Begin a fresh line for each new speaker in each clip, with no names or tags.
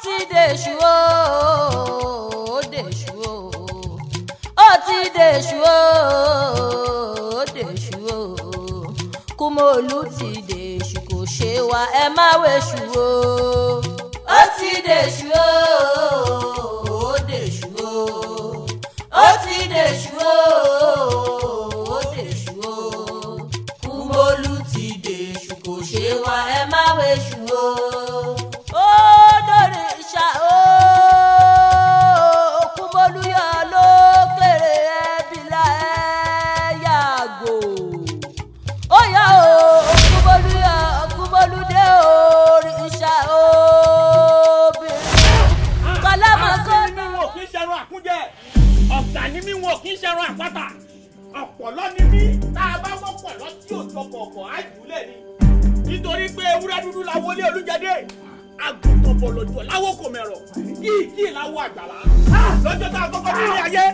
Ti dèṣù o, ó dèṣù o, ó ti dèṣù o, ó dèṣù o. Kúmọ̀lù ti dèṣù, kò ṣe wá, ẹ má wéṣù o. Ó ti dèṣù o, ó dèṣù o, ó ti dèṣù o, ó dèṣù o. Kúmọ̀lù ti dèṣù, kò ṣe wá, ẹ má wéṣù o. Ó dòrè ṣá o, Kúmọ̀lù yọ lókèrè, ẹbí la ẹ yàgò. Ó yá o, Kúmọ̀lù yọ, Kúmọ̀lù dé òrìṣà obìnrin kọlámọ kó.
Ní wọn kì í ṣẹran àkúnjẹ, ọ̀gá ni mí, wọn kì í ṣẹran àpáta. Ọ̀pọ̀lọ́ ni mí, tá a bá mọ̀pọ̀lọ́ tí ò tọkọ̀ọ̀kọ̀ á jùlẹ̀ ni. Nítorí pé ewúrẹ́ dúdú la wọlé olújẹdẹ, àgùntàn bọ̀lọ̀jọ̀ láwọ̀ kò mẹ̀rọ̀, kíkí láwọ̀ àgbàlá. Lọ́jọ́ tá a kọ́kọ́ délé ayé,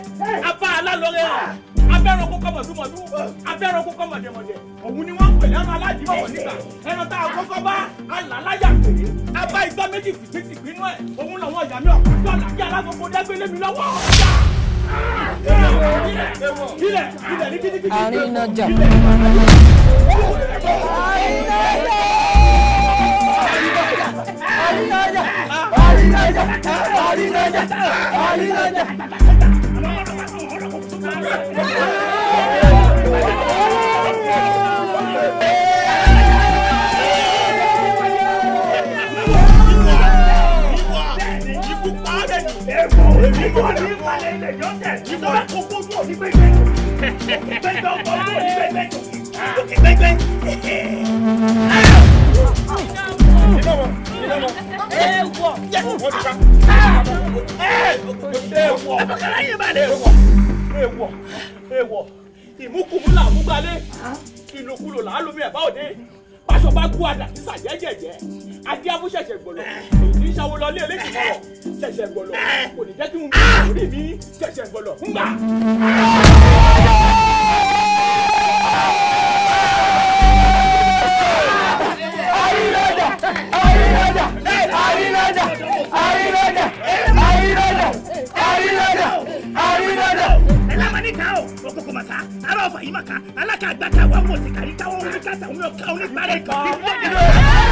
abá alálọ́rẹ́ hàn, abẹ́ràn kó kọ́ mọ̀dúnmọ̀dún, abẹ́ràn kó kọ́ mọ̀dẹ̀mọ̀dẹ̀. Òun ni wọ́n ń pè lẹ́nu aládìmọ̀wọ̀ nígbà. Ẹran tá a kọ́kọ́ bá alàláyà pèrè, abá igbá méjì tìpín-tìpín nú ẹ̀. Òun làwọn ìyá mi ọ̀pá jọ̀lá kí alágbogbo dẹ́gbélé mi lọ́wọ́. Ilẹ̀ ilẹ̀ ní gidigidi.
Àrínájà. Àrínájà. Àrínájà. Àrínájà. Àrínájà.
Èèwọ̀, èèwọ̀, ìmúkùmú là ń gbalẹ̀, ìlòkulò là ń lomi ẹ̀bá òde. Báṣọ bá gún àdà sísà jẹ́jẹ̀jẹ́, adé afúnṣẹ̀ṣẹ̀ gbọ̀lọ̀, èyí tí ń ṣàwó lọ lé eléjì mọ̀rọ̀, ṣẹ̀ṣẹ̀ gbọ̀lọ̀, kò ní jẹ́ kí n bí orí mi ṣẹ̀ṣẹ̀ gbọ̀lọ̀ ńgbà.
Àrínájà. Àrínájà. Àrínájà. Àrínájà. Àrínájà. Àrínájà. Àrínájà.
Ẹlẹ́mọ̀nìkà o, òkòkò màkà, ará ọ̀fà yìí màkà, alákà àgbàkà wà wọ̀ sí kàríkà wọn oníkàtà òun ọ̀ká oníparẹ́ kan.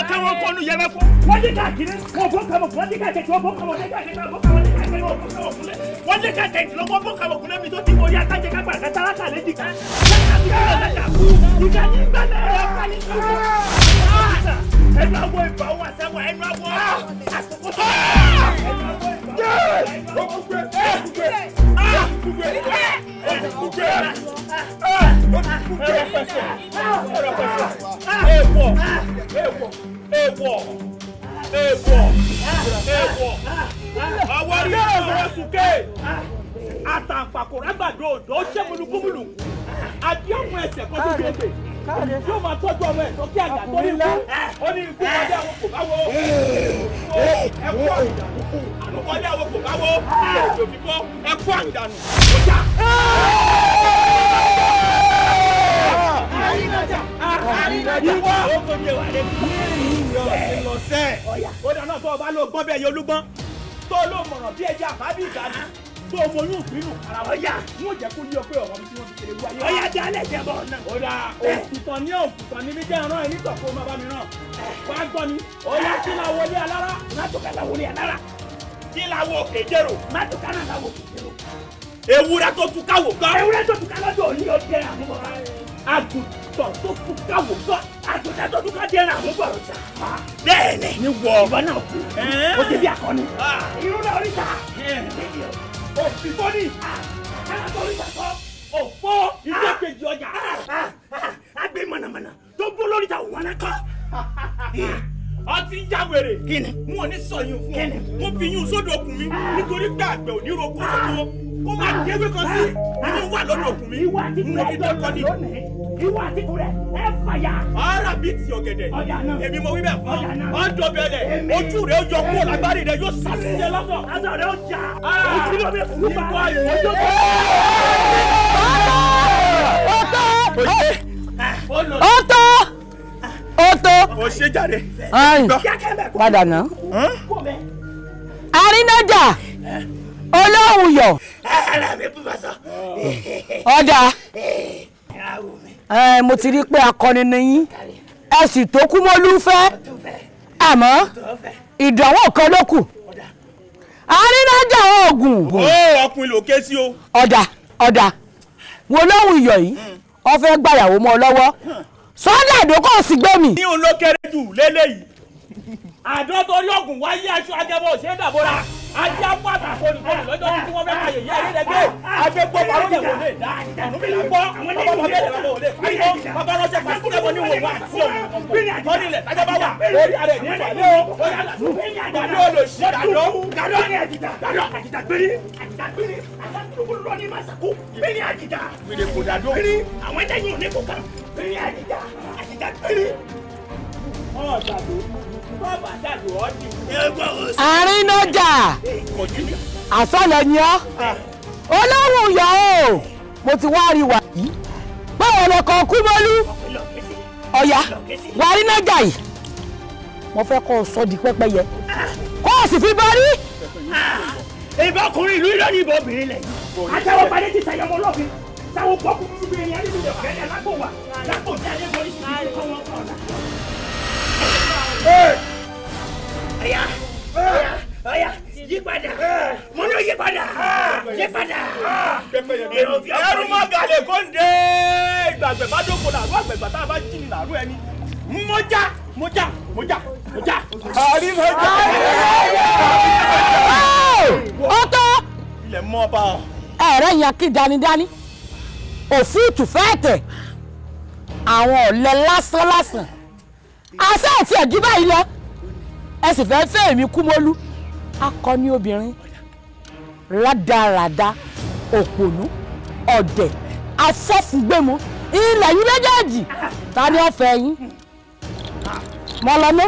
Wọ́n dé káàkiri, wọ́n bọ́ kàmọ̀, wọ́n dé káàkiri, wọ́n bọ́ kàmọ̀, wọ́n dé káàkiri, wọ́n bọ́ kàmọ̀, wọ́n bọ́ kàmọ̀ kúnlẹ̀. Wọ́n dé káàkiri, wọ́n bọ́ kàmọ̀ kúnlẹ̀ mi tó ti wọlé atájẹ kápá àkàtà léjì ká. Ìgbà ní ìgbà náà ẹ̀rọ pálí sọ́wọ́. Ẹnu àwọ̀ ìbà wà sẹ́wọ̀n, ẹnu àwọ̀ àkókò tó. Ẹnu àwọ̀ ìbà Èèwọ̀, èèwọ̀, èèwọ̀, èèwọ̀, èèwọ̀. Àwọn ilé ọ̀rọ̀ sùkè. Àtàǹpàkò rágbàdo òdò ṣé mulukúmulùkú. Adé ọmọ ẹsẹ̀ kan tó gbèdè. Yóò máa tọ́jú ọmọ ẹ̀ sókè àjà tó ní ikú. Ó ní ikú wọlé àwọn kò bá wo. Ẹkú àgbàdànù. Àrùn wọlé àwọn kò bá wo. Èdè òfìfọ́ ẹkú àgbàdànù. Ó jà. Àrínájà. Ìwọ. Ó kò ní ìwà rẹ̀. Lọ́sẹ̀. Ó dáná tó o bá lọ gbọ́n bí ẹyẹ olúgbọ́n. Tó o lọ mọ̀ràn bí ẹyẹ àbábí ìgbàanì. Tó o mọyún ìpinnu ara wọn yá. Wọ́n jẹ́ kó yí ọ pé ọ̀rọ̀ mi tí wọ́n fi ṣe ewu ayé.
Ọ̀yá jẹ́ alẹ́ jẹ́ bọ̀ náà.
Ó dà, òkùtàn ní òkùtàn ní mi jẹ́ ìran ẹ̀ nítọ̀ kó o máa bá mi ràn. Wá gbọ́ mi. Ó yá, kí la wọlé alára?
Mátòkà la wọlé alára.
Kí la wọ òkè jẹ́rò?
Mátòkà náà la wọ òkè jẹ́rò.
Ewúrẹ́ tó tú káwò gan.
Ewúrẹ́ tó tú ká lọ́jọ́ òní ó jẹ́ àmúbọ̀rọ̀.
Àgùntàn tó tú káwò gan.
Àgùntàn tó tú ká jẹ́ àmúbọ̀rọ̀ sà. Bẹ́ẹ̀ni.
Ní wọ.
Ìwọ náà kú. O ti bí akọni. Irú náà oríta.
Òfìfọ́ ni. Òfò ilé kejì ọjà.
Agbe mọ̀nàmọ̀nà tó bó lórí ta òun kọ́.
Ọtí ń já wèrè.
Kíni?
N ò ní sọ yín fún ọ.
Kíni?
Mo fi yín sódò okùn mi nítorí pé àgbẹ̀ ò ní roko roko. Kó má déwé kan sí. Inú wà lọ́dọ̀ okùn mi.
Ìwà àtìkù
Mo
rẹ̀
fi dọ́kọ ni.
lónìí. Ìwà àtìkù rẹ̀ ẹ fàyà.
Ara bíi ti ọ̀gẹ̀dẹ̀.
Ọjà náà.
Èmi mo wí bẹ́ẹ̀ fún
Ọjà náà.
ọ. Ọ̀dọ̀ bẹ̀rẹ̀.
Èmi.
Ojú rẹ̀ ó yọ kúrò lágbárí rẹ̀ yóò sàṣìṣe lọ́sọ̀.
Aṣọ rẹ̀ ó jà. Ojú ló bẹ kú bá.
Ìwọ ìwọ.
Ojú.
Ó tó ó tó.
Ó ṣe jàre.
Padà ná. Arínájà olóhùn yọ. Ọ̀dà mo ti rí pé akọni ni yín, ẹ sì tó Kúmólú fẹ́, àmọ́ ìdánwò kan ló kù. Arínájà oògùn.
Ó ọkùnrin ló ké sí o.
Ọ̀dà ọ̀dà wo lóhùn iyọ̀ yìí, ó fẹ́ gbàyàwó mọ́ ọ lọ́wọ́. Sọ́dà àdókò sì gbé mi.
Ní òun ló kéré jù lélẹ́yìí. Àdó torí ọ̀gùn wáyé aṣọ ajẹmọ́ ṣé dàbọ̀ra. Ajé afọ àtàkùn olùkọ́ni lọ́jọ́ tí wọ́n fẹ́ káyè yé ayé rẹ̀ gbé. Agbégbó balóyè wò lè dá. Ọ̀nù mi là ń gbọ́. Bàbá bàbá bẹ́ẹ̀ bàbá ò lè fáyọ́. Bàbá ránṣẹ́ pàṣẹ wọn ní wò wá sí òun. Wọ́n ní ilẹ̀ tájọ́ bá wà. Orí ara ẹ̀ ní ìpàdé o. Orí ara ìpàdé olóṣì dàdó.
Dàdó ni àjìdá. Dàdó àjìdá gbére. Àjìdá gbére. Àjìdá lọ ní Màsàkó. Gbére àjìdá.
Gbére kò dàdó.
Gbére àwọn ẹ̀dẹ́yìn ò ní kó kàn. Gbére àjìdá. Àjìdá gbére.
Ọ̀dàdó. Bàbá dàdó ọ́ dì.
Arínájà àsọlẹ̀ ni ọ́, olóhùn yọ̀ o, mo ti wá rí wà yìí báwo lọkọ̀ Kúmólú. Ọ̀yá wà Arínájà yìí, mo fẹ́ kó o sọ di pẹ́pẹ́yẹ kó o sì fi borí.
Ìbọn ọkùnrin ìlú ìlú ní ìbọn obìnrin lẹ̀ yìí. Àtàwọn balẹ̀ ti sàyẹ̀mọ́ ọlọ́fin sáwọn gbọ́ kúrú bí ẹni alẹ́ ìlú ọ̀gẹ́dẹ̀ lápò wà lápò tí alẹ́ bọ́ ní síbi kọ́ wọn kọ́ ọ̀la. Ọ̀yá ọ̀yá ọ̀yá yípadà mo ní yípadà yípadà.
Ẹrú má gàlè kó ń dé ìgbàgbẹ́ bá dóko làrú àgbẹ̀gbà tá a bá jí ni làrú ẹni. Mo já mo já mo já mo já. Arínájà.
Ó tó.
Ilẹ̀ mọ́ bá ọ.
Ẹ̀rẹ́ yẹn kí danidani òfúùtù fẹ́ẹ̀ tẹ̀ àwọn ọ̀lẹ lásán lásán àṣẹ àti ẹ̀jú báyìí lọ, ẹ sì fẹ́ fẹ́ èmi Kúmólú, akọni obìnrin rádaràda òpònú ọ̀dẹ̀ afọ́fúngbẹ́mu ilẹ̀ yìí méjèèjì, ta ni ó fẹ́ yín? Mọ́ lọ mú.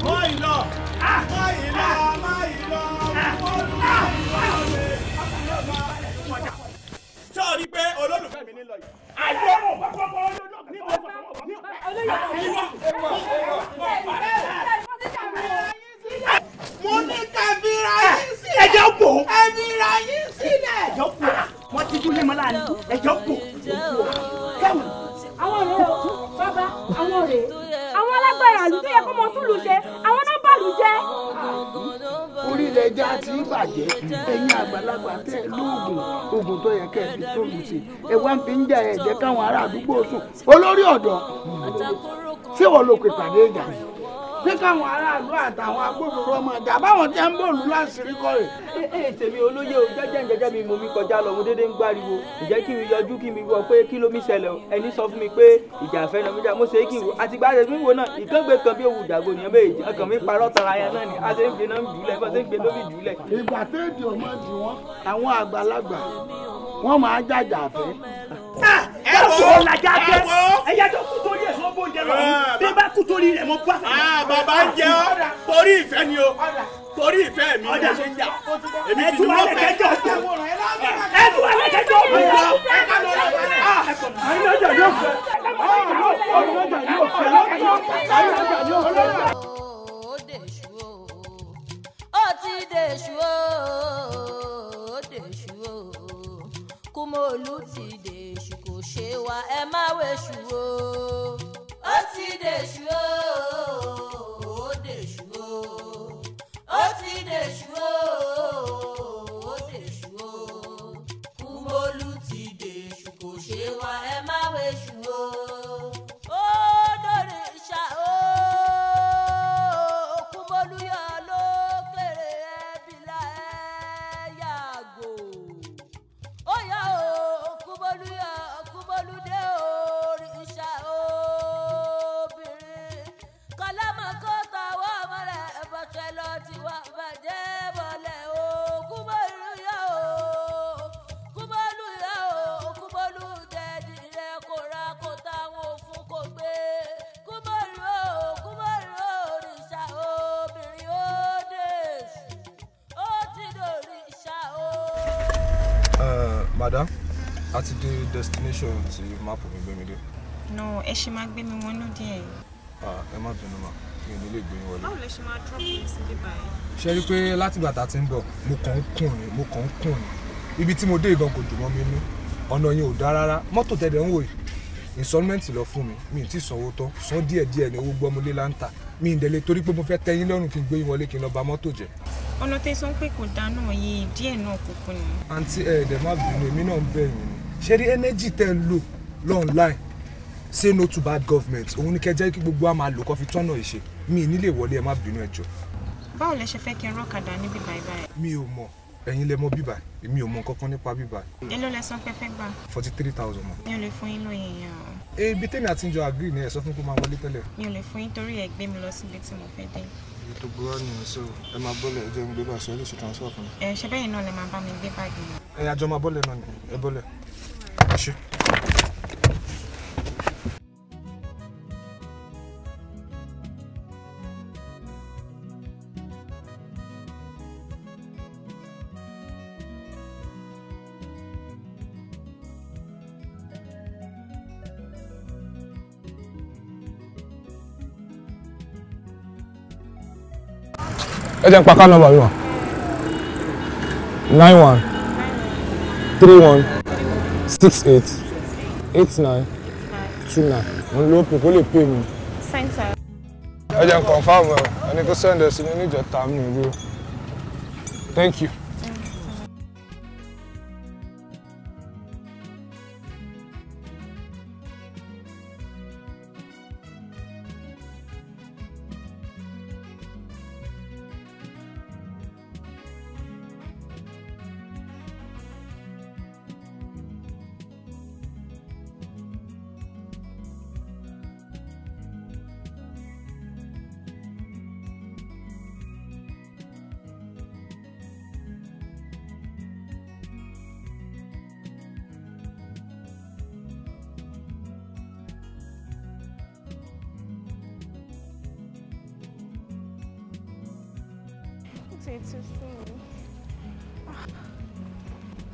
Mọ́ ìlọ mọ́ ìlọ mọ́ ìlọ ṣé o rí pé olólùfẹ́ mi nílò yìí?
Àjọ
mo ní kẹfìrà yín sílẹ̀.
Ẹjọ́ bò.
Ẹfìrà yín sílẹ̀.
Ẹjọ́ bò. Wọ́n ti dúró lẹ́mọ́ láàrin. Ẹjọ́ bò. Kẹ́wọ̀n.
Àwọn rèé o, bàbá, àwọn rèé. Àwọn alágbára àlù tó yẹ kó mọ túlù ṣe, àwọn náà bàlù jẹ́.
Orílẹ̀ ẹja ti ń bàjẹ́, ẹ̀yin àgbàlagbà tẹ́ ẹ lóògùn, oògùn tó yẹ kẹ́ ẹ fi tó lù sí. Ẹ wá ń fi ń jà ẹ̀ jẹ́ káwọn ará àdúgbò sùn. Olórí ọ̀dọ́, ṣé wọ́n ló pè pàdé ìjà yìí? Pé káwọn aráàlú àtàwọn agbófinró ọmọ ìjà báwọn tí ń bòlù láṣìírí kọ́ rẹ̀.
Ẹ tèmi olóyè o, jẹ́jẹ́ jẹ́jẹ́ mi mo mi kọjá lọ, mo dédé ń gbáriwo. Ǹjẹ́ kí mi yọjú kí mi wọ pé kí ló mi ṣẹlẹ̀ o? Ẹni sọ fún mi pé ìjà fẹ́ nà mí jà, mo ṣe é kí n wò. Àti gbáṣẹ́ mi wò náà, ìkàngbé kan bí òwú ìjàgbó nìyẹn méjì. Ọkàn mi parọ́ tara ya náà ni, a ṣe ń gbé náà ń jùlẹ̀, bá ṣe ń gbé lómi jùlẹ̀.
Ìgbà téèdì ọmọ jù wọ́n, àwọn àgbàlagbà, wọ́n máa jàjà fẹ́.
Ẹ wo lajá jẹ, ẹyẹ tó kú torí ẹ̀ sọ bó jẹ lọ, bí bá kú torí rẹ̀ mo bá fẹ́.
Bàbá ń jẹ ọ́ torí ìfẹ́ ni o, torí ìfẹ́ mi ni mo ṣe ń jà. Èmi ti dúró fẹ́.
Ẹ tún wà lẹ́kẹ̀jọ́ bò.
Arínájà yóò fẹ́. Arínájà yóò fẹ́. Arínájà yóò fẹ́.
Ó dèṣù o, ó ti dèṣù o, ó dèṣù o. Kúmólú ti dèṣù kò ṣe wá, ẹ má wéṣù o. Ó ti dèṣù o, ó dèṣù o. Ó ti dèṣù o, ó dèṣù o. Kúmólú ti dèṣù kò ṣe wá, ẹ má wéṣù o. Ó dòrìṣà o, Kúmólú yọ lókèrè ẹbílà ẹ yàgò. Ó yá o, Kúmólú yọ, Kúmólú dé òrìṣà obìnrin. Kọlámọ̀ kó tàwọn ọmọ rẹ̀ bọ̀ṣẹ̀ lọ tiwa bàjẹ́ bọ̀lẹ̀ o. Kúmólú yọ o, Kúmólú yọ o, Kúmólú dẹ̀dí rẹ̀ kò ra kò táwọn òfun kò gbé. Kúmólú o, Kúmólú òrìṣà obìnrin ó dèṣù, ó ti dòrìṣà o.
Madam, a ti dé destination tí máàpù mi gbé mi dé. No, ẹ ṣe máa gbé mi wọnú díẹ̀.
Ẹ má bínú mà, mi ò ní lè gbé yín wọlé.
Báwo lẹ ṣe máa drop mi síbí báyìí?
Ṣé rí pé látìgbà tá a ti ń bọ̀, mo kàn ń kùn ni, mo kàn ń kùn ni. Ibi tí mo dé ìgan kò dùn mọ́ mi nú. Ọ̀nà yẹn ò dáa rárá. Mọ́tò tẹ̀lé ń wò yìí. Installment lọ fún mi, mi ì tí sanwó tán. San díẹ̀díẹ̀ ni owó gbọ́mọlé láǹtà. Mi ì dẹ̀lé torí pé mo fẹ́ tẹ́ yín lọ́rùn kí n gbé yín wọlé kí n lọ bà mọ́tò jẹ́.
Ọ̀nà tẹ́ sọ pé kò dáa náà yìí díẹ̀ náà kúkú ni.
Àǹtí ẹ ẹ̀dẹ̀ má bínú, èmi náà ń bẹ̀ yín ni. Ṣé rí energy tẹ́ ń lò online say no to bad government òun ni kẹ́ jẹ́ kí gbogbo wa máa lò kó fi tọ́nà ìṣe. Mi ì ní lè wọlé, ẹ má bínú ẹ jọ̀ọ́.
Báwo lẹ ṣe fẹ́ kí n rọ́kadà níbí báyìí báyìí?
Mi ò mọ̀, ẹ̀yin lẹ mọ̀ bíbà, èmi ò mọ̀ nǹkan kan nípa bíbà.
Èló lẹ sọ pé fẹ́ gbà?
43,000 mọ̀.
Mi ò lè fún yín lóye yẹn o.
Ibi tèmi àti ń jọ agree ni ẹ sọ fún kó máa wọlé tẹ́lẹ̀.
Mi ò lè fún yín torí ẹ gbé mi lọ síbi tí mo fẹ́ dé.
Ibi tó gbé wá nìyẹn, so ẹ máa bọ́lẹ̀, ẹ jẹ́ ń gbé bá aṣọ ẹ lè ṣe transfer fún mi.
Ẹ ṣe bẹ́yìn náà lẹ máa bá mi gbé báàgì mi.
Ẹ àjọ máa bọ́lẹ̀ náà ni, ẹ bọ́lẹ̀. Ẹ ṣé. Ẹ jẹ́ n pa account number mi wá. 91 31 68 89 29. Mo ń lo òpè kó lè pè mí. Ẹ jẹ́ n confirm ẹ, ẹni tó send ẹ sí mi níjẹta mi ò rí o. Thank you.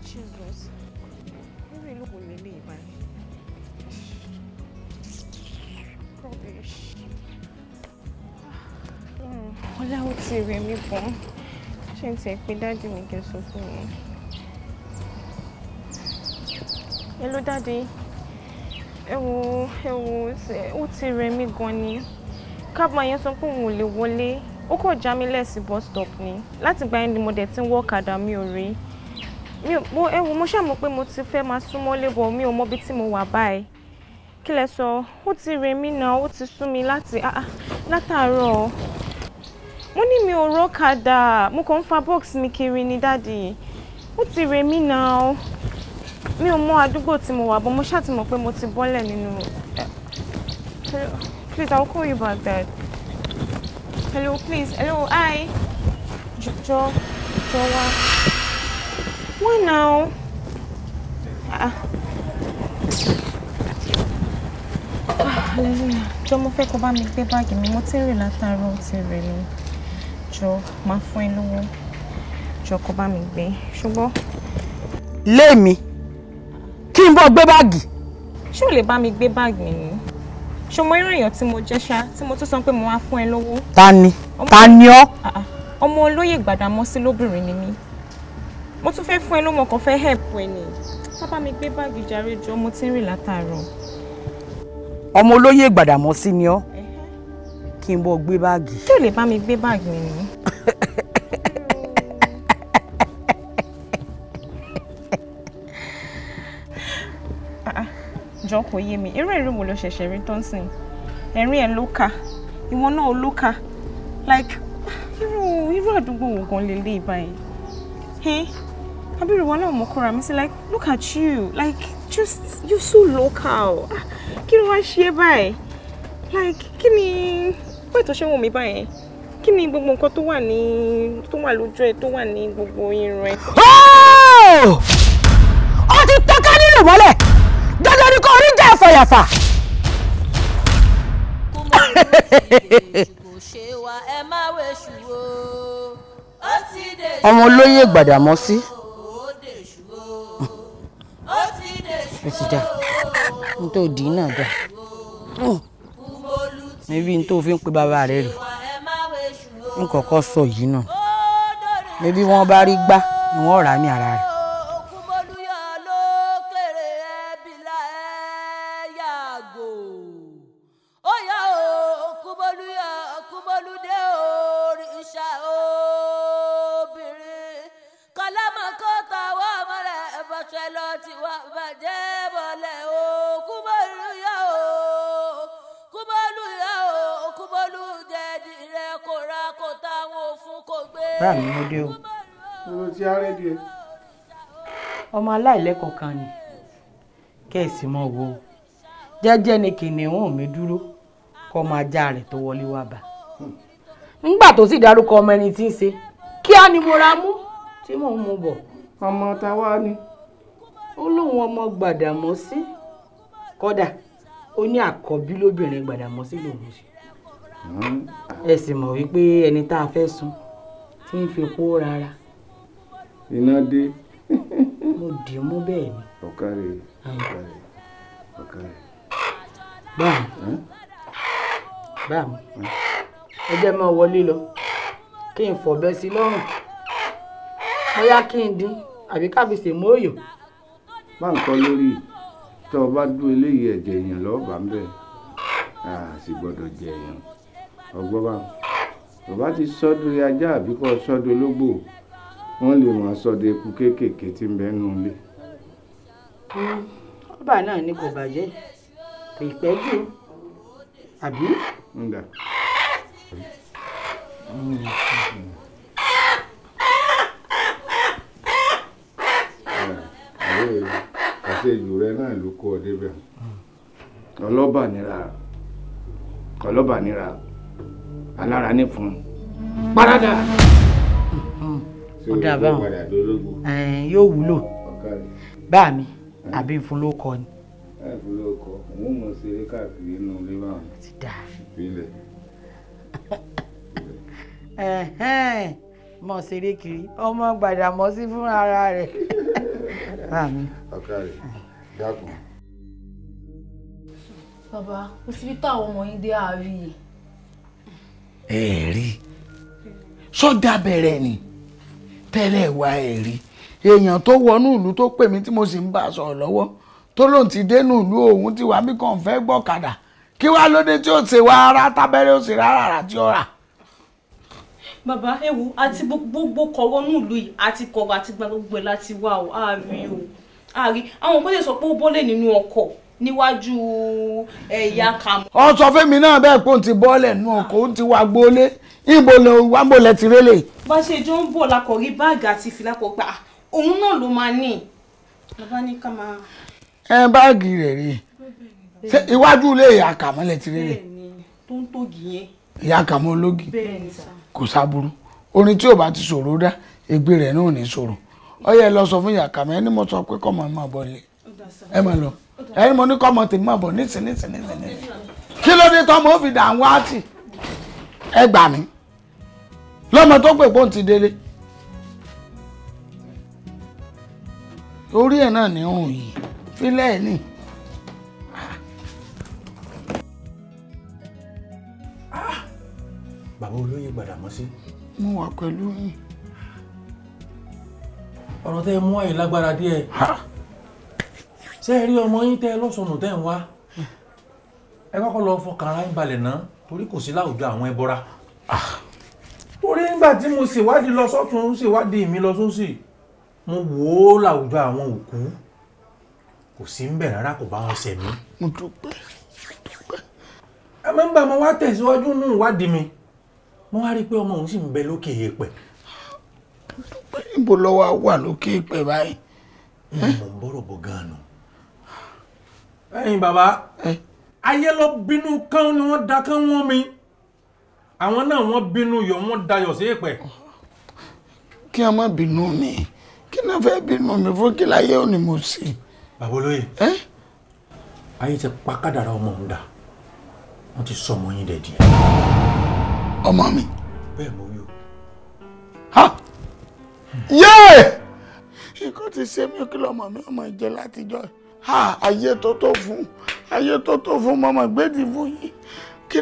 Jesus, irú ìlú kò lè lè báyìí. Rubbish. Ọlá ó ti rẹ̀ mí gan. Ṣé n tiẹ̀ pé dáàdì mi kí n sọ fún wọn? Hello dáàdì. Ẹ wo, ẹ wo, ó ti rẹ̀ mí gan ni. Cabman yẹn sọ pé òun ò lè wọlé. Ó kàn já mi lẹ̀ sí bus stop ni. Láti ìgbà yẹn ni mo dẹ̀ ti ń wọ́ ọ̀kadà mi ò rí. Ẹ wo, mo ṣáà mọ̀ pé mo ti fẹ́ máa súnmọ́ lébọ̀, mi ò mọ ibi tí mo wà báyìí. Kí lẹ sọ? Ó ti rẹ̀ mí náà, ó ti sú mi láti látàárọ̀. Mo ní mi ò rọ́kadà, mo kàn ń fa box mi kiri ni dáàdì. Ó ti rẹ̀ mí náà. Mi ò mọ àdúgbò tí mo wà, but mo ṣáà ti mọ̀ pé mo ti bọ́lẹ̀ nínú. Please, I will call you back, Dad. Hello, please. Hello, hi. Jọ, jọ wá. Why now? Hallelujah. Jọ, mo fẹ́ kó bá mi gbé báàgì mi. Mo ti ń rìn látàárọ̀, ó ti rẹ̀ mí. Jọ, máa fún ẹ lówó. Jọ, kó bá mi gbé. Ṣùgbọ́n.
Lémi, kí n bọ́ gbé báàgì.
Ṣé o lè bá mi gbé báàgì mi ni? Ṣé o mọ irú èèyàn tí mo jẹ́ ṣá, tí mo tún sọ pé mo wá fún ẹ lówó?
Ta ni? Ta ni ọ́?
Ọmọ olóyè Gbàdámọ́sí lóbìnrin ni mí. Mo tún fẹ́ fún ẹ lówó, kàn fẹ́ help ẹ ni. Bàbá mi gbé báàgì jàre jọ, mo ti ń rìn látàárọ̀.
Ọmọ olóyè Gbàdámọ́sí ni ọ́. Kí n bọ́ gbé báàgì.
Ṣé o lè bá mi gbé báàgì mi ni? Jọ, kò yé mi. Irú ẹ̀rín wo ló ṣẹ̀ṣẹ̀ rí tó ń sìn? Ẹ̀rín ẹ̀ ló kà. Ìwọ náà ló kà. Like, irú àdúgbò wo gan lélẹ̀ báyìí? Hey, abiru wọn náà mo kóra mi sí, like, look at you. Like, just, you're so local. Kí ló wá ṣe é báyìí? Like, kí ni pé tó ṣe wò mí báyìí? Kí ni gbogbo nǹkan tó wà ní, tó wà lójú ẹ, tó wà ní gbogbo irun ẹ?
Ó ti tọ́ka nínú mọ́lẹ̀. Dandan ni kò rí jẹ́ àfàyàfà. Ọmọ olóyè Gbàdámọ́sí. Ó ti dà, n tó dì í náà dà. Níbi tó fi ń pe bàbá rẹ̀ rè n kọ́kọ́ sọ yìí náà níbi wọ́n bá rí gbá ni wọ́n rà mí ara rẹ̀. Bá mi mo dé o.
Mo ti arẹ́ díẹ̀.
Ọmọ aláìlẹ́kọ̀ọ́ kan ni kẹ́ẹ̀sì mọ́ wo jẹ́jẹ́ ni kìnìún mi dúró kọ́ máa já rẹ̀ tó wọlé wá bá. Nígbà tó sì dárúkọ ọmọ ẹni tí ń ṣe kíá ni mo ra mú tí mò ń mú bọ̀.
Ọmọ ta wá ni.
Ó lóun ọmọ Gbàdàmọ́sí kódà ó ní àkọ́bí lóbìnrin Gbàdàmọ́sí lòun ṣe. Ẹ sì mọ̀ wípé ẹni tá a fẹ́ sun tí ń fi kó rárá.
Iná dé.
Mo dì í mú bẹ́ẹ̀ ni.
Ọ̀kàrẹ̀ ọ̀kàrẹ̀ ọ̀kàrẹ̀.
Báàmù báàmù ẹ jẹ́ máa wọlé lọ kí n fọ̀bẹ sí lọ́rùn bóyá kí n dín àbí ká fi sèmó òyò.
Má ń kọ́ lórí tó o bá dún eléyìí ẹ̀jẹ̀ èèyàn lọ́ọ́ bá ń bẹ̀ á sì gbọ́dọ̀ jẹ èèyàn ọgbọ́n bá bàbá ti sọ́dọ̀ ajá àbí kọ́ sọ́dọ̀ ológbò wọ́n lè máa sọ́dọ̀ eku kéékèèké tí ń bẹ nínú ilé.
Ọba náà ni kò bàjẹ́ kò ì pẹ́ jù àbí.
Ǹda. Àṣejù rẹ náà ló kó ọ débẹ̀. Ọlọ́ba nira ọlọ́ba nira alára ní fún un parada.
Ó dà báwọn yóò wúlò bá mi àbí fún ló kọ ni.
Fún ló kọ òun mọ̀ ṣeré káàkiri inú ilé báwọn.
Ti dà.
Ìpínlẹ̀.
Mọ̀ ṣeré kiri ọmọ Gbàdàmọ́sí fún ara rẹ̀. Bá mi.
Ọ̀kàrẹ̀ dákun.
Bàbá, kò síbi táwọn ọmọ yín dé àárí.
Ẹ rí sọ́jà bẹ̀rẹ̀ ni tẹ́lẹ̀ wá ẹ rí èèyàn tó wọnú ìlú tó pè mí tí mo sì ń bá a sọ̀rọ̀ lọ́wọ́ tó lóun ti dénú ìlú òun ti wà mí kàn fẹ́ gbọ́kadà kí wàá lóde tí ó ṣe wá ara tábẹ́rẹ́ ó ṣe rárá rà tí ó rà.
Bàbá ẹ wo àti gbogbo kọ̀rọ̀ nù ìlú yìí àti kọ̀rọ̀ àti gba gbogbo ẹ̀ láti wá o àárí o àárí àwọn kan lè sọ pé ó bọ́lẹ̀ nínú ọkọ̀ níwájú ẹ̀yà kàmú.
Ó sọ fẹ́mi náà bẹ́ẹ̀ pé òun ti bọ́ọ̀lẹ̀ nù ọkọ̀ òun ti wá gbólé ibo ló wá ń bọ̀lẹ̀ ti rélé.
Bá ṣe jọ ń bọ̀ lakọ̀ rí báàgì àti ìfìlà kọ̀ gbà òun náà ló máa ní. Bàbá ní ká máa.
Ẹ báàgì rẹ̀ rí ṣé iwájú ilé ìyá kàmọ́ lẹ ti rélé.
Tó ń tògì yẹn.
Ìyá kàmọ́ ológì kò sábúrú orin tí ò bá ti ṣòro dá ègbé rẹ̀ náà ò ní ṣòro ó yẹ lọ sọ fún ìyá kàmọ́ ẹni mo sọ pé kọ́mọ máa bọ̀ lé ẹ máa lọ ẹni mo ní kọ́mọ tèmi máa bọ̀ nísìn nísìn nísìn nísìn kí ló dé tọ́mọ ó fi dà ń wá tì ẹ gbà mí lọ́mọ tó pè pọ́n ti délé orí ẹ̀ náà ní rùn yìí fílẹ̀ ẹ̀ ní.
Bàbá olóyè Gbàdàmọ́sí.
Mo wà pẹ̀lú yín.
Ọ̀rọ̀ tẹ́ ẹ mú àyè lágbára díẹ̀. Ṣé ẹ rí ọmọ yín tẹ́ ẹ lọ́sọ̀nù tẹ́ ń wá? Ẹ kọ́kọ́ lọ fọkàn ara yín balẹ̀ náà torí kò sí láwùjọ àwọn ẹbọra. Torí nígbà tí mo ṣèwádìí lọ sọ́tún ṣèwádìí mi lọ sósì mo wò ó láwùjọ àwọn òkú kò sí ń bẹ̀ rárá kò bá wọn ṣẹ̀mí.
Mo dúpẹ́.
Ẹ máa ń gbà mo wá tẹ̀síwájú nínú ìwádìí mi mo wá rí i pé ọmọ òun sì ń bẹ lókè èèpẹ̀.
Níbo ló wá wà lókè èèpẹ̀ báyìí?
Mo ń bọ̀rọ̀ bọ̀ gan-an nù. Ẹ̀yin bàbá ayé ló bínú kán ni wọ́n da kán wọ́n mi àwọn náà wọ́n bínú yọ̀ wọ́n dayọ̀ sí èèpẹ̀.
Kí a má bínú mi kí náà fẹ́ bínú mi fún kí láyé òní mo ṣe.
Bàbá olóyè ayé ti pa kádàrá ọmọ òun dà wọ́n ti sọ ọmọ yín dẹ̀ díẹ̀.
Ọmọ mi.
Bẹ́ẹ̀ mo wí o.
Yéè! Nǹkan ti ṣe mí kí lọmọ mi ọmọ ìjẹ látijọ́. Ayé tó tó fún Ayé tó tó fún mọ́mọ́ gbẹ́dì fún yín. Kí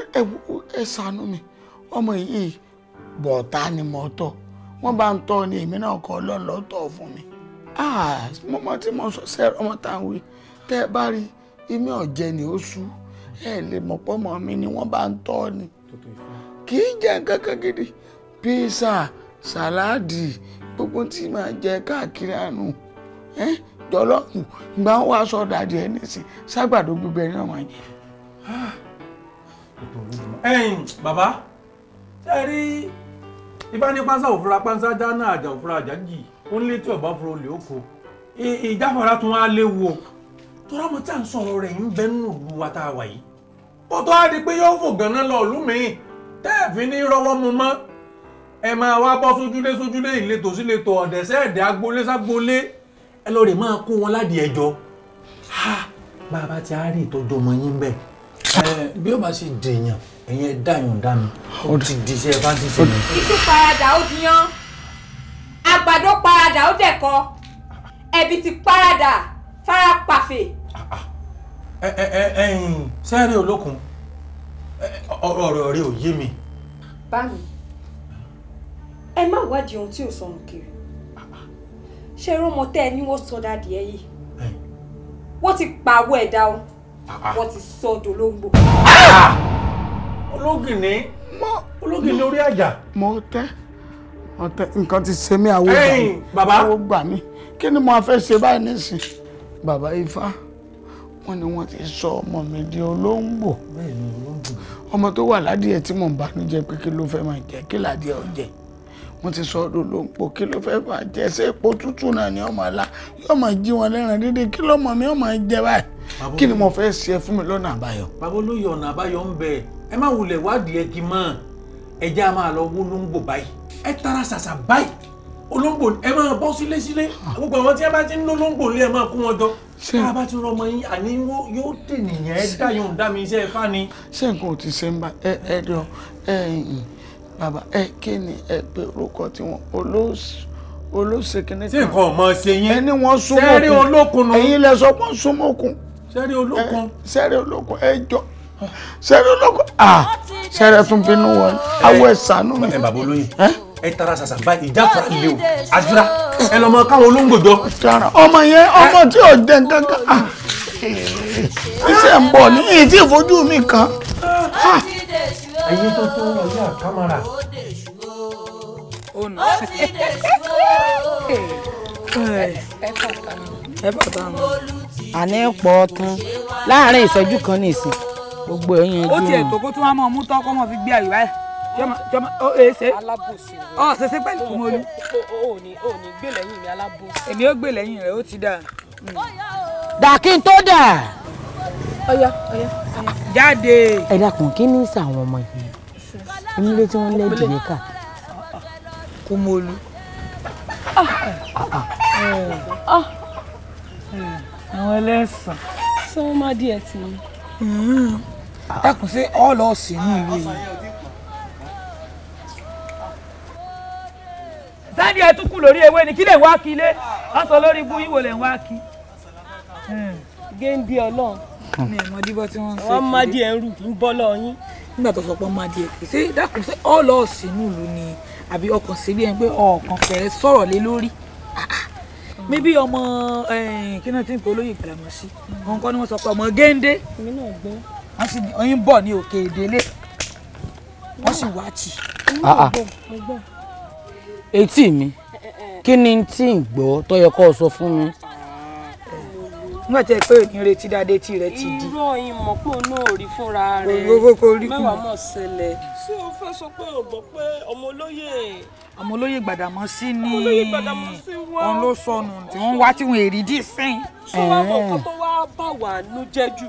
ẹ ṣàánú mi. Ọmọ yìí bọ̀ọ̀tá ni mo tọ́. Wọ́n bá ń tọ́ ni èmi náà kọ́ lọ́lọ́tọ̀ fún mi. Mọ́mọ́ tí mo sọ sẹ́rọ ọmọ tá à ń wí. Tẹ́ ẹ bá rí imi ọ̀jẹ̀ ni ó sú. Ẹ lè mọ̀ pọ́mọ mi ni wọ́n bá ń tọ́ ni. Kì í jẹ nǹkan kan gidi. Písà, sàláàdì, gbogbo tí máa jẹ káàkiri àánú. Jọlọ́ọ̀mù ìgbà wọn wá sọ dàdí ẹ nísìn ságbàdo gbígbẹ ní ọmọ jẹ.
Ẹ̀yin bàbá ṣe rí ifá ní pánsá òfurá pánsá dáná àjà òfurá àjà jì ó ń létí ọ̀bá fúra olè oko ìjáfara tún wá léwu o tọ́lá mo tí à ń sọ̀rọ̀ rẹ̀ ń bẹ nínú ìlú wa tá a wà yìí ó tó á di pé yóò fò gànán lọ ìlú mi tẹ́ẹ̀fín ní rọ́wọ́ mu mọ́ ẹ máa wá bọ́ sójúlé sójúlé ìletò síletò ọ̀dẹ̀ sẹ́ẹ̀dẹ̀ agboolé ságboolé ẹ lọ rè máa kó wọn ládìí ẹjọ́ bàbá tí a rí ìtọ́jú ọmọ yín bẹ́ẹ̀ bí ó bá sì dèèyàn ẹ̀yin ẹ dáyàn dá mi ó ti di iṣẹ́ bá ti ṣe mi.
Iṣu paradà ó di yán, àgbàdo paradà ó dẹ̀kọ, ẹ̀bì ti paradà fara pàfẹ́.
Ẹ̀yin sẹ́ẹ̀rì olókun ọ̀rọ̀ rẹ ò yé mi.
Bá mi, ẹ má wádìí ohun tí ò sọnù kiri. Ṣé rọmọ tẹ ẹ ní wọ́n sọ dáàdì ẹ yìí? Wọ́n ti pàwọ́ ẹ̀dá o, wọ́n ti sọ dolóńgbò.
Ológìní ológìní orí àjà.
Mo tẹ́ nǹkan ti ṣe mí àwọ̀ gbà mí.
Bàbá
àwọ̀ gbà mí kí ni mo fẹ́ ṣe báyìí nísìn? Bàbá Ifá wọ́n ní wọ́n ti sọ ọmọ mi di olóńgbò. Ọmọ tó wà ládìẹ tí mò ń bànújẹ́ pé kí ló fẹ́ máa jẹ kí ládìẹ ó jẹ. Wọ́n ti sọ ọdún olóńgbò kí ló fẹ́ máa jẹ ṣé epo tútù náà ni ọmọ àlá yóò máa jí wọn lẹ́ran dídí kí lọ́mọ mi ó máa jẹ báyìí kí ni mo fẹ́ ṣe fún mi lọ́nà àbáyọ.
Bàbá olóyè ọ̀nà àbáyọ ń bẹ ẹ má wulẹ̀ wádìí ẹ kì í mọ̀ ẹ jẹ́ a máa lọ wó olóńgbò báyìí ẹ tara ṣàṣà báyìí olóńgbò ẹ máa bọ́ sílé sílé gbogbo àwọn tí ẹ bá ti ń lólóńgbò lé ẹ máa kó wọn jọ tá a bá ti rọmọ yín àní yóò dè nìyẹn ẹ dá yóò dá mi iṣẹ́ ifá ni.
Ṣé nǹkan ò ti ṣe ń bá ẹ ẹ jọ ẹ yìn bàbá ẹ kí ni ẹ pé orúkọ tí wọn olóṣè kìíní kan.
Ṣé nǹkan ọmọ ṣe yín.
Ẹni wọn súnmọ́kun
sẹ́rí olókun nu.
Ẹ̀yin lẹ sọ pé súnmọ́kun.
Sẹ́rí olókun.
Sẹ́rí olókun ẹ jọ sẹ́rí olókun ah sẹ́rí tún bínú wọn awọ ẹ ṣàánú mi.
Ẹ bàbá olóyè ẹ tara ṣàṣà báyìí ìjáfara lé o àjùra ẹ lọ mọ káwọn olóńgbò jọ.
Ọmọ yẹn ọmọ tí ò jẹ nǹkan kan ṣiṣẹ́ ń bọ̀ ní ìdí ìfojú mi kan.
Ayé tó tó ayé àkàmàrà.
Àní pọ̀ tán láàárín ìṣẹ́jú kan nìsín gbogbo ẹ̀yìn
ó tiẹ̀ tó kó tún wá mọ̀ mú tán kó mọ̀ fi gbé àyè báyìí ó ẹ ṣe ọ ṣẹṣẹ pẹ̀lú Kúmọlú.
Ó ní gbè lẹ́yìn mi alábòsí.
Èmi ó gbè lẹ́yìn rẹ̀ ó ti dáa.
Dà kí n tó dà.
Ọ̀yá ọ̀yá.
Jáde.
Ẹ dákun kí ní sọ àwọn ọmọ yìí nílé tí wọ́n lẹ́dìí yẹn ká.
Kúmọlú. Àwọn ẹlẹ́sàn.
Sọ wọn máa díẹ̀ tì í.
Dákun sí ọ̀ọ́lọ́ sínú ìlú yìí. Sáàdì ẹ tún kú lórí ewé ni kí lè wá kí ilé wọ́n sọ lórí ibú yìí wò lè ń wá kí.
Géńdé Ọlọ́run.
Mi ò mọ díbọ́ tí wọ́n ń ṣe.
Wọ́n má díẹ̀ ń rù kí ń bọ́ lọ yín.
Nígbà tó sọ pé má díẹ̀ kì í ṣe dákun sí ọ̀ọ́lọ́ sínú ìlú ni àbí ọkàn sí bí ẹni pé ọkàn fẹ́ sọ̀rọ̀ lé lórí. Mi bí ọmọ kí náà ti ń pe olóyè Gbàdámọ́sí wọn kọ́ ni wọ́n sọ pé ọmọ géńdé wọ́n sì oyin bọ̀ ní òkè ìdílé wọ́n sì wá tì.
Etí mi kí ni tí ń gbọ́ tó yẹ kó o sọ fún mi.
Nígbà tí ẹ pé òní retí dáadé tí rẹ ti di.
Irọ́ yín mọ̀ pé òun náà rí fúnra rẹ̀ mẹ́wàá mọ̀ ṣẹlẹ̀. Ṣé o fẹ́ sọ pé o gbọ́ pé ọmọ olóyè.
Ọmọ olóyè Gbàdámọ́sí ni
ọmọ olóyè Gbàdámọ́sí wá.
Òun ló sọnù tí wọ́n wá tí wọ́n èrì dì sẹ́yìn.
Ṣé wàá mọ nǹkan tó wá bà wá nú jẹ́ jù?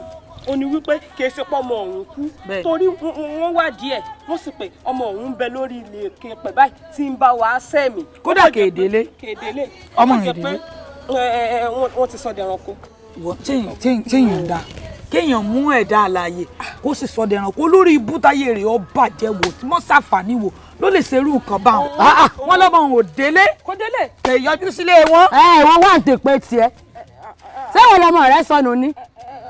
Ó ní wípé kì í ṣe pé ọmọ òun kú torí wọ́n wá díẹ̀ wọ́n sì pé ọmọ òun ń bẹ lórí ilé kẹpẹ báyìí tí ń bá wa sẹ́mi.
Kódà kèdélé
kèdélé
ọmọ ìdílé
wọ́n ti sọ dẹranko.
Téèyàn dá kéèyàn mú ẹ̀dá alààyè kó sì sọ dẹranko lórí ibú táyé rẹ̀ ó bàjẹ́ wò tí wọ́n ṣàǹfààní wò ló lè ṣerú nǹkan bá wọn. Wọ́n lọ́mọ òun ò délé
kò délé
kè yọjú sílé wọn.
Ẹ wọ́n wá ń tèpé tiẹ̀ ṣé wọn lọmọ rẹ sọnù ni.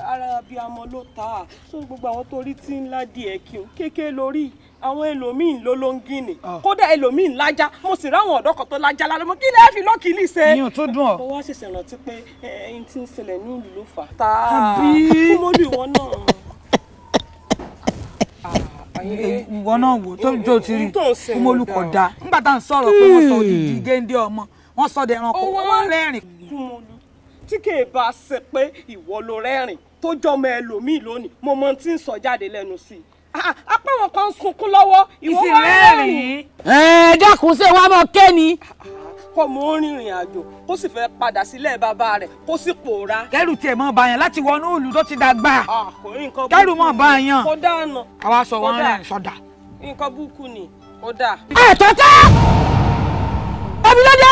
Ara Abiyamọ ló ta á sọ gbogbo àwọn tó rí tí ńlá díẹ̀ kí n kéke lórí àwọn ẹlòmíín ló ló ń gíní kódà ẹlòmíín lájá mo sì ráwọn ọ̀dọ́ kan tó lájá lálẹ́ mọ́ kí lẹ́ẹ̀ fi lọ́kìlì ṣe.
Ìyẹn tó dùn ọ́.
Mo wá ṣẹ̀ṣẹ̀ rántí pé ẹyin tí ń ṣẹlẹ̀ ní ìlú ló fà á.
Àbí?
Kúmọ́lù ìwọ náà.
Ìwọ náà wò tó ti rí Kúmọ́lù kò dáa nígbà tá à ń sọ̀rọ̀ pé wọ́n sọ odidi géńdé ọmọ wọ́n sọ dẹranko wọ́n rẹ́rìn.
Kúmọ́lù tí kì í bá ṣe pé ìwọ ló rẹ́rìn tó jọmọ ẹlòmíì lónìí mo mọ tí ń sọ jáde lẹ́nu sí i apá wọn kan ń sunkún lọ́wọ́ ìwọ wá rẹ́rìn.
Ẹ dákun ṣé wàá mọ ké ni.
Kọ́ mo ń rìnrìn àjò kó sì fẹ́ padà sílẹ̀ bàbá rẹ̀ kó sì pòórá.
Kẹ́rù tiẹ̀ mọ́ bá yàn láti wọnú ìlú tó ti dàgbà. Kẹ́rù mọ́ bá yàn.
Kó dáná.
Àwa sọ wọn rẹ́rìn sọdà.
Nǹkan búkú ni kó dà.
Ẹ tọ́tẹ́ ẹbí ló dé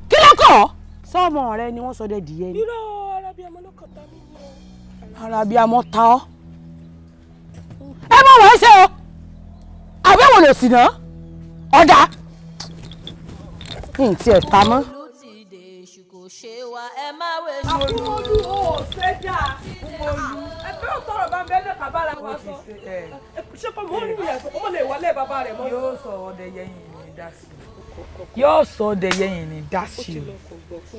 kí ló kọ̀.
Sọ́mọ rẹ ni wọ́n sọ dẹ dìé ni.
Irọ́ arábíàmọ́ ló kàn tá mi.
Arábíàmọ́ ta ọ́.
Ẹ mọ̀ wọ́n ṣe o àbẹ̀wò lò sí náà ọ̀dà n tiẹ̀ ta mọ́.
Akúmọ́lù ò ṣe dáa ẹgbẹ́ òtọ́rọ̀ bá ń bẹ́ẹ̀ lẹ́ka bára wa sọ ṣé kò mọ́ nínú ìyàtọ̀ kó mọ̀ lè wọlé bàbá rẹ̀ mọ́.
Yóò sọ ọdẹ yẹyin ní dá sí i yóò sọ ọdẹ yẹyin ní dá sí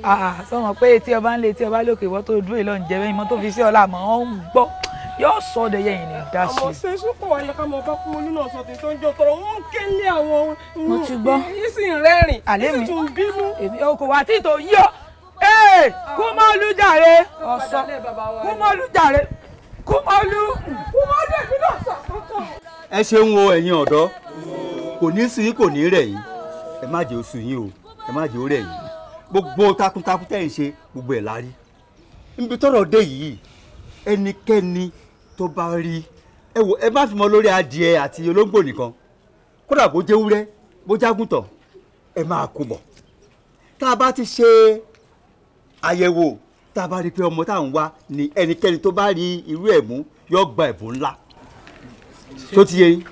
i sọmọ pé etí ọba ń lé etí ọba lókè ìwọ tó dúró ìlọrin jẹ bẹ́ẹ̀ ìmọ̀ tó fi sí ọlá àmọ́ ó ń gbọ́ yóò sọ ọdẹ yẹyin ní dá sí i.
Àmọ́ ṣe sùpọ̀ wáyé ká mọ bá Kúmọ́lù náà sọ tó ń jọ tọrọ wọn ń ké lé àwọn.
Mo ti gbọ́.
Yìí sì ń rẹ́rìn yìí sì tún bínú.
Èmi ò kò wá tí tó yí ọ. Ee Kúmọ́lù jàre ọ̀sán Kúmọ́lù jàre Kúmọ́lù.
Kúmọ́lù èmi náà sọ kankan.
Ẹ ṣeun o ẹ̀yin ọ̀dọ́ kò ní sú yín kò ní rẹ̀ yín ẹ má jẹ́ ó sú yín o ẹ má jẹ́ ó rẹ̀ yín gbogbo takuntakun tẹ́ ń ṣe gbogbo ẹ̀ la rí níbi tọ́rọ̀ dé yìí ẹnikẹ́ni tó bá rí ẹ wò ẹ má fi mọ lórí adìẹ àti olóńgbò nìkan kódà bó jẹ́ ewúrẹ́ bó jágùntàn ẹ máa kó bọ̀ tá a bá ti ṣe àyẹ̀wò tá a bá rí i pé ọmọ tá à ń wá ni ẹnikẹ́ni tó bá rí irú ẹ̀ mú yóò gba ẹ̀bùn ńlá tó ti yé yín.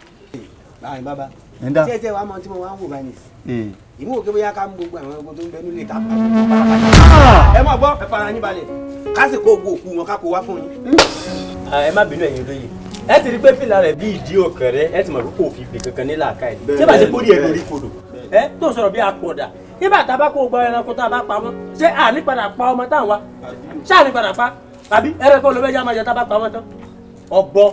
Báyìí bàbá tí ẹ tẹ wàá mọ tí mo wá ń wò báyìí nìyí ìmú òkè bóyá ká mú gbogbo àwọn ẹranko tó ń bẹ nílé ká pa. Ẹ má gbọ́ ẹ fara yín balẹ̀ ká sì kó gbogbo òkú wọn ká kó wá fún yín.
Ẹ má bínú ẹ̀yin olóye ẹ ti rí pé fìlà rẹ̀ bí ìdí òkèrè ẹ ti mọ̀ pé kò fi ibì kankan ní làákà ẹ̀ ṣé bá ṣe kórìí ẹ̀ lórí kodò ẹ tó sọ̀rọ̀ bí apọ̀dà nígbà tá a bá kó gbọ́ ẹranko tá a bá pa wọ́n ṣé àní padà pa ọmọ táwọn wa ṣé àní padà pa àbí ẹranko ló fẹ́ já máa jẹ tá a bá pa wọ́n tán ọ̀bọ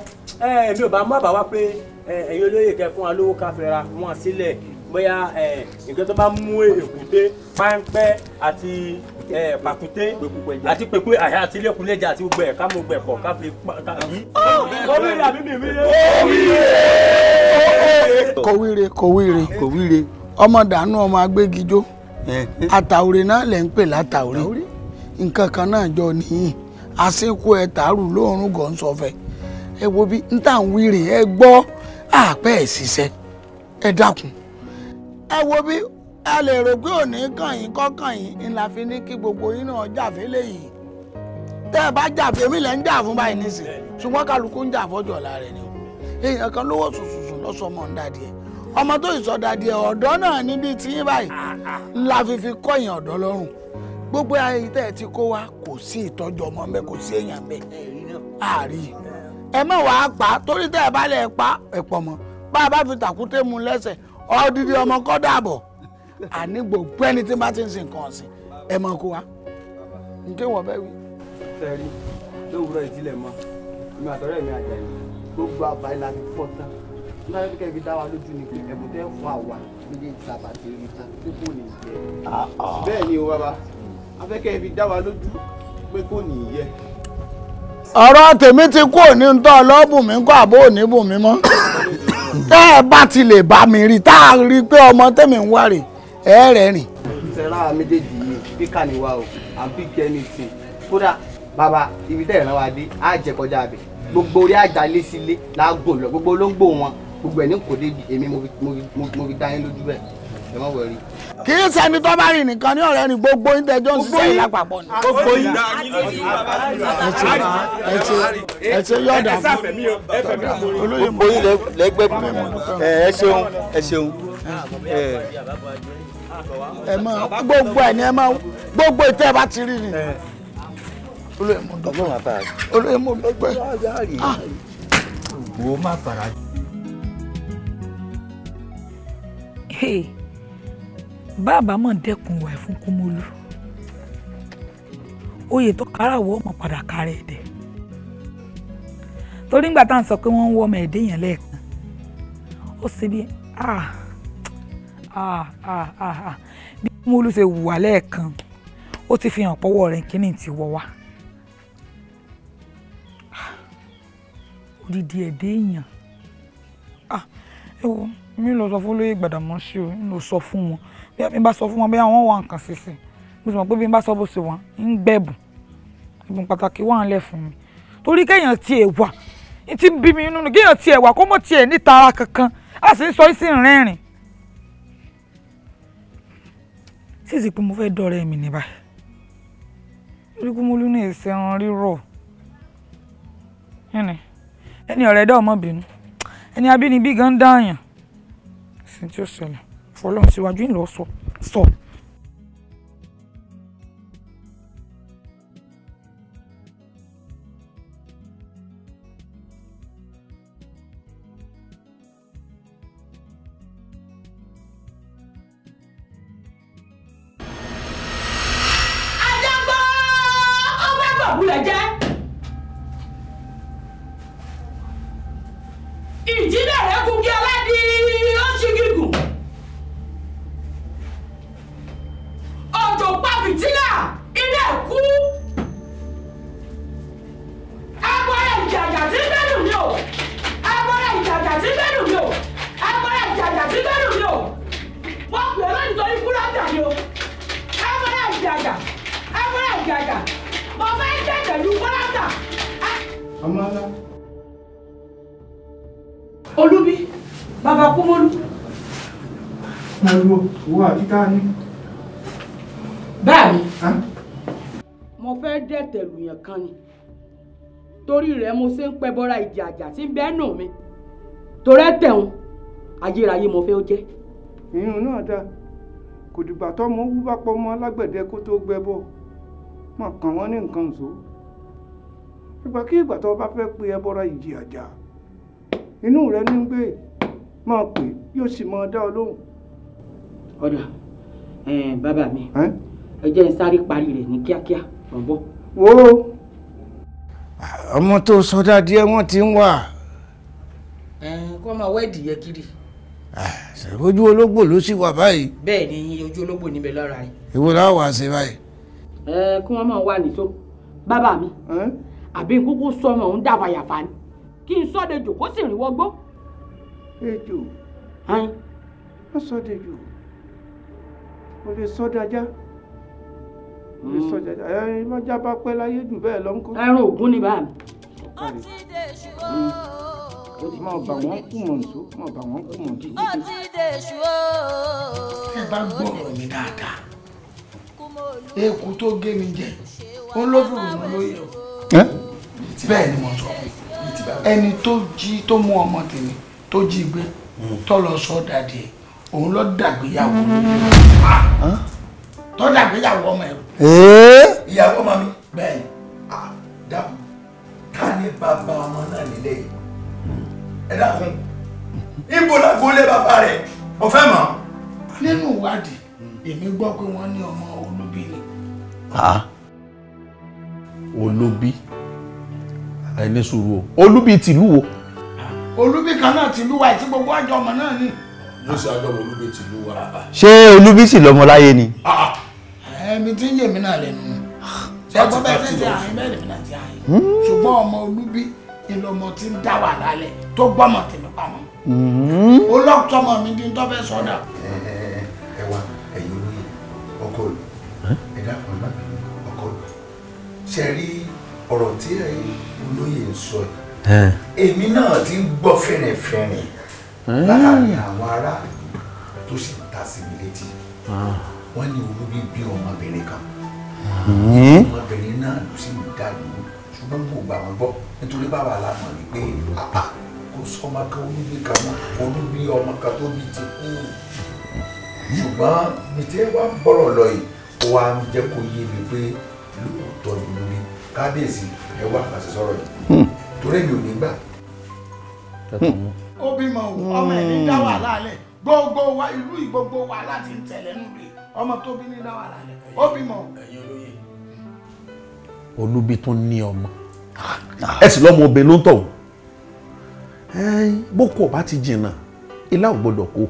èmi ò bá mú àbá wá pé ẹ̀yin olóyè kẹ́ fún wa lówó ká fẹ́ ra wọn sílẹ̀ bóyá nǹkan tó bá mú èkúté páńpẹ́ àti pàkúté àti pèpè àyà àti ilékúnlẹ́jà àti gbogbo ẹ̀ ká mú gbogbo ẹ̀ pọ̀ ká fi ká yí. Omi àbí mi mi lé.
Kò wíre kò wíre
kò wíre.
Ọmọ dànù ọmọ agbégijó àtàwòrè náà lẹ̀ ń pè látàwòrè nǹkan kan náà jọ nìyí àsìkò ẹ̀ tààrù lóòrùn gọ̀ǹsọ̀fẹ́ ẹ wo bí n tà ń wíre ẹ gbọ́ àpẹ́ ẹ̀ ṣiṣẹ́ ẹ dákun. Ẹ wo bí ẹ lè rò pé òní kàn yín kọ́kàn yín ń la fi ní kí gbogbo yín náà jàfẹ́ léyìí tẹ́ ẹ bá jàfẹ́ mi lẹ́ ń jà fún báyìí nísìn ṣùgbọ́n kálukú ń jà fọ́jọ́ ọ̀la rẹ̀ ni o èèyàn kan lówó sùsùsù lọ́sọmọ ń dàdí ẹ̀ ọmọ tó ìsọdàdí ẹ̀ ọ̀dọ́ náà níbi tí yín báyìí ńlá fífi kọ́yìn ọ̀dọ́ lọ́rùn gbogbo ayé tẹ́ ẹ ti kó wa kò sí ìtọ́jú ọmọ mẹ́ kò sí èèyàn mẹ́ àárí ẹ má wàá pa torí tẹ́ ẹ bá lẹ̀ pa ẹ̀ pọ̀ mọ́ bá a bá fi tàkúté mu lẹ́sẹ̀ ọdídì ọmọ kọ́ dàbọ̀ àní gbogbo ẹni tí bá ti ń sin nǹkan ọ̀sìn ẹ mọ̀ kó wa nke wọ́n fẹ́ wí.
Sẹ́rí lówùúrọ̀ ìdílé mọ́ èmi àtọ̀rẹ́ mi Àjàyí gbogbo àbáyé la fi fọ́ tán nígbà tó kẹ́ fi dá wa lójú ni pé ẹ̀bùn tẹ́ fún àwa méjèèjì sábà ti rí tán pé kò ní yẹ. Bẹ́ẹ̀ ni o bàbá afẹ́kẹ́ fi dá wa lójú pé kò ní yẹ.
Ọ̀rọ̀ tèmi ti kú òní ń tọ́ ọlọ́bùn mi ń kọ́ àbó òní bùn mi mọ́ tẹ́ ẹ bá ti lè bá mi rí tá a rí i pé ọmọ tèmi ń wá rè ẹ rẹ̀ rìn.
Sẹ́ra méjèèjì yìí píkà ni wa o à ń píkì anything kódà bàbá ibi tẹ́ ìran wa dé á jẹ kọjá abẹ gbogbo orí àjà lé sílé lágùn lọ gbogbo olóńgbò wọn gbogbo ẹ̀ ní kò débi èmi mo fi dá yín lójú bẹ́ẹ̀ ẹ má wọrí.
Kì í ṣẹni tó bá rìn nìkan ní ọ̀rẹ́ ni gbogbo yín tẹjọ́ ń ṣiṣẹ́ lápapọ̀ ni.
Gbogbo yín.
Ẹ ṣe yọ̀dà fún
gbogbo yín lẹ́gbẹ́ ẹ ṣeun ẹ ṣeun.
Ẹ mọ gbogbo ẹ ní ẹ mọ gbogbo ìtẹ́ bá ti rí ni. Olóyè mo dúpẹ́. Olóyè mo dúpẹ́.
Wo má bàrà.
Bàbá mọ̀ dẹ́kun wà fún Kúmólú. Oyè tó káràwọ̀ ọmọ padà kárẹ̀ ẹ̀dẹ̀. Torí ńgbà tá à ń sọ pé wọ́n ń wọ́ ọmọ ẹ̀dẹ́ yẹn lẹ́ẹ̀kan. Ó ṣe bí bí Kúmólú ṣe wùwà lẹ́ẹ̀kan, ó ti fi hàn pọ́wọ́ rẹ̀ kíní ti wọ́ wá. Odidi ẹ̀dẹ́ èèyàn. Ẹ wo, mi lọ sọ fún olóyè Gbàdàmọ́sí o, mi lọ sọ fún wọn. Bí mi bá sọ fún wọn, bí àwọn wà nǹkan sísìn. Mo sì mọ̀ pé bí n bá sọ bó ṣe wà, ń gbẹ̀bùn. Ẹ̀bùn pàtàkì wà ń lẹ̀ fún mi. Torí kéèyàn tiẹ̀ wà, ní ti bí mi nínú, kéèyàn tiẹ̀ wà kó mọ̀ tiẹ̀ nítara kankan, a sì ń sọ sí rẹ́rìn. Sísì pé mo fẹ́ dọ̀rẹ́ mi ní báyìí. Torí Kúmólú ní èsì ẹran rírọ̀. Ẹni ọ̀rẹ́ dá ọmọ bínú. Ẹni abínibí gan dáàyàn. Sí tí ó ṣẹlẹ̀. Fọlọ́run síwájú ìlọ sọ. Sọ.
Ajágbó ọmọ ẹgbọ̀bùlẹ̀ jẹ́. Ìjíbẹ̀rẹ̀ kú kí aládì ó ṣí gígùn. Òjò pa fìtílà iná kú. Agbára ìjàjà tí bẹ́lù mi o. Agbára ìjàjà tí bẹ́lù mi o. Agbára ìjàjà tí bẹ́lù mi o. Wọ́n pè é lónìí torí kúrọ́dà mi o. Agbára ìjàjà. Agbára ìjàjà. Mo fẹ́ jẹ̀jẹ̀ lu kúrọ́dà.
Ọmọ ńlá.
Olúbí, bàbá Kúmólú.
Mo wo àti tá a ní.
Bẹ́ẹ̀ ni, mo fẹ́ dẹ̀tẹ̀ lùyàn kan ni. Torí rẹ̀ mo ṣe ń pẹ́ bọ́ra ìjì àjà tí ń bẹ́ nù mi. Torí ẹ̀ tẹ̀hún, ayérayé mo fẹ́ ó jẹ́.
Ìyún náà dáa. Kò dìgbà tọ́mọ wú bá pọ̀ mọ́ alágbẹ̀dẹ kó tó gbẹ bọ̀. Má kàn wọ́n ní nǹkan ṣó. Ìgbàkigbà tó bá fẹ́ pe ẹbọra ìjì àjà, inú rẹ ní gbé, máa pè yóò sì máa dá ọ lóhùn.
Ọ̀dà bàbá mi, ẹ jẹ́ n sáré parí rẹ̀ ní kíákíá, mò ń bọ̀.
Wo
ọmọ tó sọdá díẹ̀ wọ́n ti ń wà.
Kó máa wẹ́ẹ̀dì yẹ kiri.
Ojú ológbò ló sì wà báyìí.
Bẹ́ẹ̀ ni ojú ológbò níbẹ̀ lára rẹ̀.
Ìwọ láwà wá sí báyìí.
Kí wọ́n máa wà nìṣó. Bàbá mi, àbí kúkú sọ ọmọ òun dà fàyàfà ni. Kí n sọ́dẹ̀ jò kó sì rìn wọgbó.
Ejò. Má sọ́dẹ̀ jò. O lè sọ́dẹ̀ ajá. O lè sọ́dẹ̀ ajá. Ẹ mọ́jà bá pẹ́ láyé jù bẹ́ẹ̀ lọ ńkọ́.
Ẹran ògún ni bàbá mi.
Má bà wọ́n kú mọ̀nsó. Má bà wọ́n kú mọ̀nsó.
Ó ti dèṣù o.
Ẹ bá gbọ́ ọ̀rọ̀ mi dáadáa. Eku tó gé mi jẹ, òun ló fi rùn lóye o. Bẹ́ẹ̀ ni mo sọ. Ẹni tó jí tó mú ọmọ tèmi tó jí gbé tó lọ sọ dàdí ẹ, òun ló dàgbéyàwó tó dàgbéyàwó ọmọ ẹ.
Ìyàwó ọmọ mi.
Bẹ́ẹ̀ ni.
Dákun, ká ní bàbá ọmọ náà nílé yìí. Ẹ dákun, ibo làgbólé bàbá rẹ̀, mo fẹ́ mọ̀.
Nínú ìwádìí, èmi gbọ́ pé wọ́n ní ọmọ Olúbí ni.
Olúbí? Ẹ ní sùúrù o, Olúbí tìlú wo?
Olúbí kan náà tìlú wa tí gbogbo àjọ ọmọ náà ni.
Yóò ṣe àjọ Olúbí tìlú wa.
Ṣé Olúbí sì lọ́mọ láyé ni?
Ẹ̀mí tí ń yèmí náà lẹ́nu. Ṣé ẹgbọ́n bẹ́ẹ̀ ti àyín bẹ́ẹ̀ lèmi náà ti àyín. Ṣùgbọ́n ọmọ Olúbí ni lọmọ tí ń dá wà lálẹ́ tó gbọ́mọ tèmi pamọ́. Olóòtọ́mọ mi di tó fẹ́ sọ́dà.
Ẹ wá ẹ̀yin olóyè, ọkọ olù, ẹ dákun má bínú ọkọ olù. Ṣé rí ọ̀rọ̀ tí olóyè ń sọ yìí? Èmi náà ti ń gbọ́ fẹ̀rẹ̀fẹ̀rẹ̀ láàárín àwọn ará tó sì ń ta sí mi létí. Wọ́n ní Olúbí bí ọmọbìnrin kan. Ọmọbìnrin náà ló sì ń dà lù ṣùgbọ́n mo gbà wọ́n gbọ́ nítorí bàbá la mọ̀ wípé kò sọ́mọ kan Olúbí kan mọ́, Olúbí ọmọ kan tó bí ti kú. Ṣùgbọ́n mi tí wàá bọ̀rọ̀ lọ yìí, ó wá ń jẹ́ kó yé mi pé lóòótọ́ ni Olúbí
Kábíyèsí, ẹ wá àṣẹ sọ̀rọ̀ yìí torí mi ò ní gbà.
Ó bímọ o, ọmọ ẹ̀ ní dá wàhálà lẹ̀, gbogbo wa ìlú yìí gbogbo wa láti ń tẹ̀lé nù rè, ọmọ tó bí ní dá wàhálà lẹ̀, ó bímọ o.
Olúbi tún ní ọmọ, ẹ sì lọ́mọ obìnrin ló ń tọ̀ wọ́n. Boko bá ti jìnnà ilá ò gbọdọ̀ kó,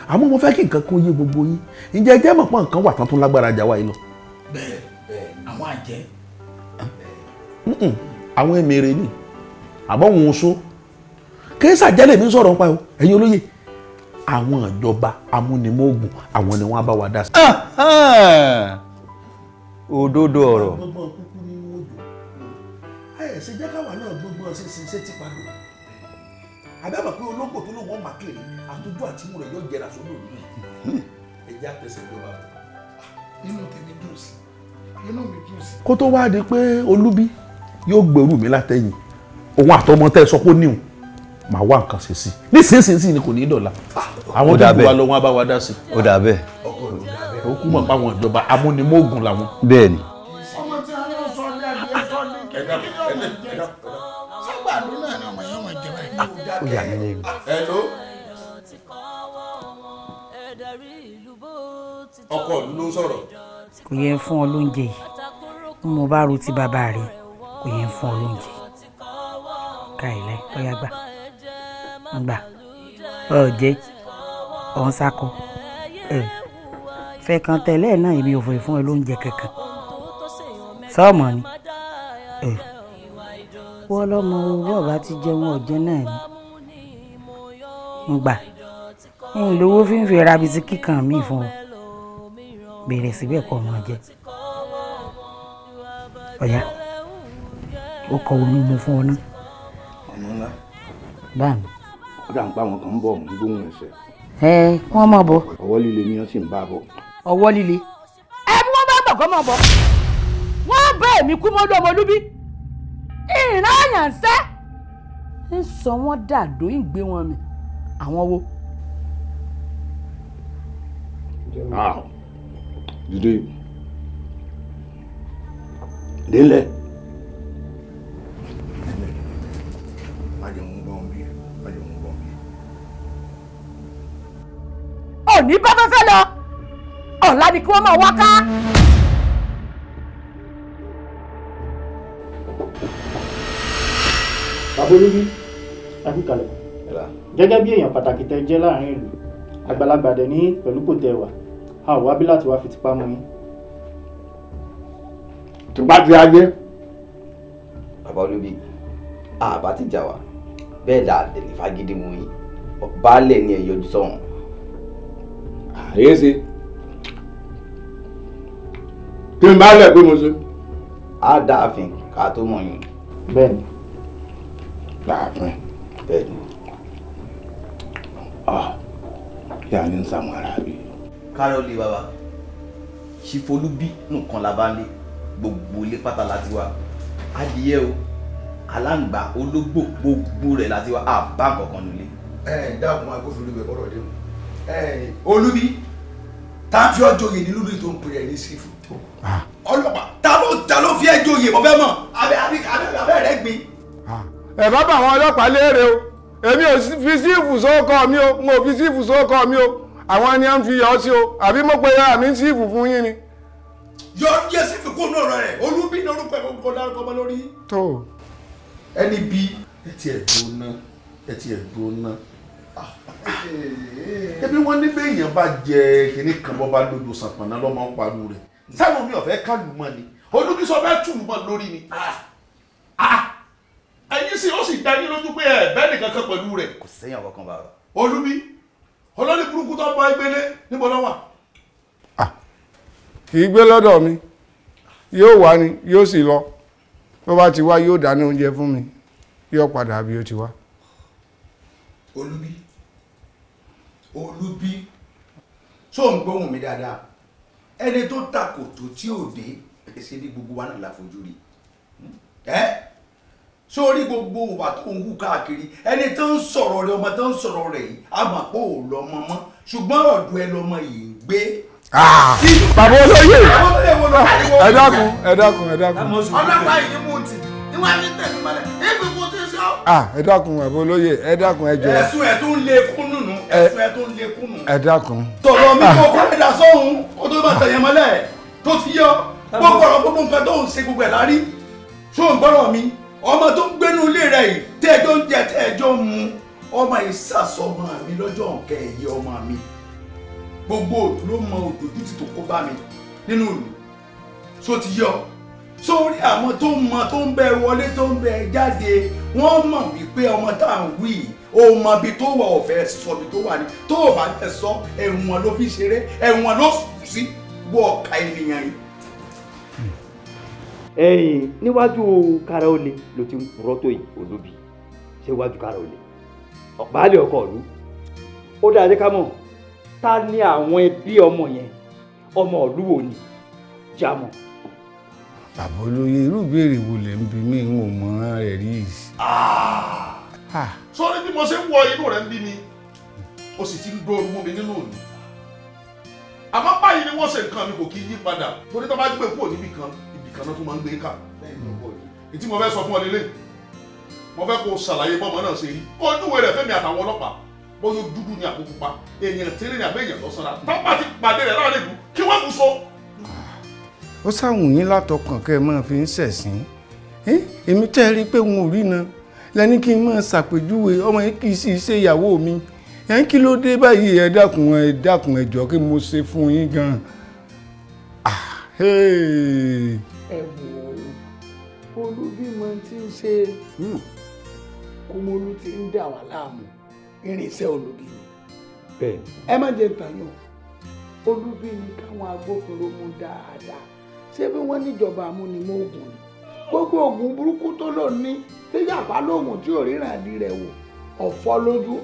àmọ́ mo fẹ́ kí nǹkan kó yé gbogbo yín. Ǹjẹ́ ẹ jẹ́ mọ̀ pé nǹkan wà tán tó lágbára jà wá yìí lọ.
Bẹ́ẹ̀ bẹ́ẹ̀, àwọn àjẹ́.
Àwọn èmèrè ni àbọ̀ wọn oṣó kìí ṣàjẹ́lẹ̀ mi sọ̀rọ̀ nípa o. Ẹ̀yin olóye, àwọn ìjọba amúnimóògùn àwọn ni wọ́n á bá wa dá sí.
Òdodo ọ̀rọ̀.
Gbogbo kúkú nínú odò ẹ ṣe jẹ́ káwa náà gbogbo ṣe ṣe ti padò àbẹ́bà pé ológbò tó lóun ọmọ akéèrè àtúntò àtìmú rẹ̀ yóò jẹrà sódò nìyí. Ẹ jẹ́ àtẹ̀sẹ̀ ìjọba.
Inú tèmi dùn sí, inú mi dùn sí.
Kó tó wá di pé Olúbí yóò gbèrú mi látẹ̀yìn, òun àtọmọ tẹ́ ẹ sọ pé ó níhùn, màá wá nǹkan ṣe sí i nísinsìnyí ni kò ní í dọ̀la. Àwọn tó kù wá lọ wọn á bá wa dá sí i.
Ó dà bẹ́ẹ̀.
Ó kú mọ̀ pé àwọn ìjọba amúnimóògùn làwọn.
Bẹ́ẹ̀ni.
Ọmọ tí a lọ sọ ní adìyẹ sọ ní kí ni ọmọ jẹ sábàdún náà ni ọmọ yẹn wọn jẹ báyìí.
Ó yà mí lẹ́nu.
Hello. Ọkọ ìlú ló ń sọ̀rọ̀.
Kò yẹ fún ọ lóúnjẹ yìí, bí mo bá ro ti bàbá rẹ kò yẹ fún ọ lóúnjẹ. Ká ilẹ̀ ọ̀yá gbà gbà ọ jẹ ọ ń sakọ ẹ fẹ́ kan tẹ́lẹ̀ náà, èmi ò fẹ́ fún ẹ lóúnjẹ kankan sọ́ọ̀mọ̀ ni ẹ wọ́n lọ́mọ owó ọba ti jẹun ọ̀jẹ́ náà ni ń gbà ń lówó fífi ra bisikí kan mi fún ọ, bèrè síbẹ̀ kọ́ ọmọ jẹ. Ọ̀yá ó kọ omi mu fún ọ náà.
Ọ̀nà ńlá.
Báàmì.
Ó dà ń pa àwọn kan ń bọ̀ ń gbóhùn ẹsẹ̀.
Ẹ wọ́n máa bọ̀.
Ọwọ́ líle ni wọ́n sì ń bá bọ̀.
Ọwọ́ líle. Ẹ bí wọ́n bá gbọ̀ kọ́ máa bọ̀. Wọ́n bá èmi kú mọ́lú ọmọlúbí. Ìran àyànṣẹ́. Ń sọ wọ́n dàdó ń gbé wọn mì. Àwọn wo?
Dìde. Délẹ̀. Má jẹ́ ń bọ̀ ń bí, má jẹ́ ń bọ̀ ń bí.
Òní bá fẹ́fẹ́ lọ, ọ̀la ni kí wọ́n máa wá ká.
Bàbá Olúbí, akíkalẹ̀. Gẹ́gẹ́ bí èèyàn pàtàkì tẹ́ jẹ́ láàrin ìlú, àgbàlagbà dẹ̀ ní pẹ̀lú kò tẹ́ wà, a ò wá bí láti wá fi tipá mú yín.
Tìpá ti ajé.
Bàbá Olúbí, àbá ti jà wá, bẹ́ẹ̀ là lè fagídí mú yín, baálẹ̀ ni ẹ yọjú sọ̀hún.
Àyè ṣe. Kí n bá lẹ̀ pé mo ṣe.
Á dá ààfin ká tó mọ̀ yín.
Bẹ́ẹ̀ni.
Láàfin.
Bẹ́ẹ̀ni.
Kí a ní ń sàmú ara bí.
Kárọ̀lì bàbá, Ṣífolúbí nìkan la bá ń lé, gbogbo ilé pátá la ti wá. Adìyẹ o, aláǹgbá, ológbò, gbogbo rẹ̀ la ti wá, àbá kankan nílé.
Ẹ dákun agbófinró bẹ bọ́rọ̀ dé o. Olúbí, tá a fi ọjọ́ yìí nílùú tó ń pè é ní sífù. Ọlọ́pàá, ta ló fi ẹjọ́ yìí mo fẹ́ mọ̀, abẹ́ rẹ̀ gbin.
Ẹ bá bá àwọn ọlọ́pàá léèrè o, èmi ò fi sífù sóko mi o, n ò fi sífù sóko mi o, àwọn ni à ń fi yọ sí o, àbí mo pe ara mi sífù fún yín ni.
Yọ yẹ sífù kó nù ọ̀rọ̀ rẹ̀, Olúbí ní orúkọ ẹ̀ kó dárúkọ mọ́ lórí.
Tó.
Ẹni bí.
Ẹ tiẹ̀ dúró ná, ẹ tiẹ̀ dúró ná. Ebi wọn ní bẹ́ẹ̀ yẹn bá jẹ kinní kan bọ́ bá lójú sàpàná lọ́mọ ń parú rẹ̀. Sáwọn mi ò fẹ́ kálù mọ́ ni, Olúbí sọ fẹ́ tù mọ́ lórí ni. Ẹ̀yin sì ó sì dá yín lójú pé ẹ bẹ́ẹ̀ nìkan kan pẹ̀lú rẹ̀.
Kò sẹ́yìn ọ̀kankan bàbá.
Olúbí, olórí burúkú tó ń bá gbélé níbo ló wà?
Kì í gbé lọ́dọ̀ mi, yóò wá ni yóò sì lọ, bó bá ti wá yóò dáná oúnjẹ fún mi, yóò padà bí ó ti wá.
Olúbí, Olúbí, ṣó ń gbóhùn mi dáadáa? Ẹni tó takòtò tí ò dé, ṣe bí gbogbo wa náà la fojú rí. Sórí gbogbo ìwà tó ń hù káàkiri, ẹni tó ń sọ̀rọ̀ rẹ̀, ọmọ tó ń sọ̀rọ̀ rẹ̀ yìí, a mọ̀ pé ò lọ́mọ mọ́, ṣùgbọ́n ọ̀dọ̀ ẹ lọ́mọ yìí ń gbé.
Bàbá olóyè ẹ dákun ẹ dákun ẹ dákun.
Ọlọ́pàá yìí mú ti níwájú tẹ̀mí mọ́lẹ̀ ibi kò tí ń sọ.
Ẹ dákun bàbá olóyè ẹ dákun ẹ jọ̀ọ́.
Ẹ̀sùn ẹ̀ tó ń lé kúnnù nù ẹ̀sùn ẹ̀ tó ń lé kúnnù.
Ẹ dákun.
Tọ̀rọ̀ mi kò kọ́ ẹ̀dá sọ́hun kó tó bá tẹ̀yẹ̀ mọ́lẹ̀ tó ti yọ gbogbo ọ̀rọ̀ gbogbo nǹkan tó ń ṣe gbogbo ẹ̀ lárí. Ṣó ń gbọ́rọ̀ mi ọmọ tó ń gbénú ilé rẹ̀ yìí tẹ́ẹ̀jọ́ ń jẹ tẹ́ẹ̀jọ́ ń mu ọmọ ìsàsọmọ mi lọ́jọ́ nǹkan ẹ̀yẹ ọmọ mi gbogbo òdù ló mọ òdòdó tí tó kó bá mi nínú ìlú ṣó ti yọ sórí àwọn tó mọ tó ń bẹ wọlé tó ń bẹ jáde wọ́n mọ̀ wípé ọmọ tá à ń wí ó mọ ibi tó wà ọ̀fẹ́ sọ ibi tó wà ní tó o bá tẹ̀ sọ ẹ̀wọ̀n ló fi ṣeré ẹ̀wọ̀n ló sùn sí wọ ọ̀ka ènìyàn yìí.
Ẹ̀yin níwájú kára ó le ló ti ń purọ́ tó yìí olóbi ṣé wájú kára ó le ọ̀pá-álẹ̀ ọkọ̀ ìlú ó dáa jẹ́ ká mọ̀ ta ni àwọn ẹbí ọmọ yẹn ọmọ ìlú wo ni jámọ̀.
Bàbá olóyè irú ìbéèrè wo lè ń bi mí n ò mọ rẹ̀ rí yìí.
Sọ́rí bí mo ṣe ń wọ inú rẹ̀ ń bí mi o sì ti ń dóoru mú mi nínú òní àmọ́ báyìí ni wọ́n ṣe nǹkan mi kò kí yí padà torí tó bá gbé kúrò níbì kan ibì kan náà tó máa ń gbé ká ìtí mo fẹ́ sọ fún ọ lélẹ̀ mo fẹ́ kó o ṣàlàyé bọ́mọ náà ṣe rí kó o júwe rẹ̀ fẹ́mi àtàwọn ọlọ́pàá bóyá dúdú ni àbó pupa èèyàn tẹ́lẹ̀ ní àbẹ́ èèyàn tó sanra tọ́pá ti pàdé rẹ̀ láàrin ìlú kí wọ́n mú so.
Ó sáwùn yín látọkàn kẹ́ ẹ máa fi ń ṣẹ̀sín èmi tẹ́ ẹ rí i pé n ò rí na lẹ́ni kí n máa ṣàpèjúwe ọmọ yìí kì í sì ṣe ìyàwó mi ẹ̀ ń kí ló dé báyìí ẹ dákun ẹ dákun ẹ jọ̀ọ́ kí mo ṣe fún yín gan-an.
Ẹ wò ó Olúbímọ tí ń ṣe Kúmọlú tí ń dà wá láàmú irinṣẹ́ Olúbí ni. Ẹ má jẹ́ tàn yín o Olúbí ni káwọn agbófinró mú dáadáa ṣé bí wọ́n níjọba amúnimóògùn ni gbogbo oògùn burúkú tó lò ní tí yàpá lóògùn tí ò ríran di rẹ̀ wò ọ̀fọ́ lójú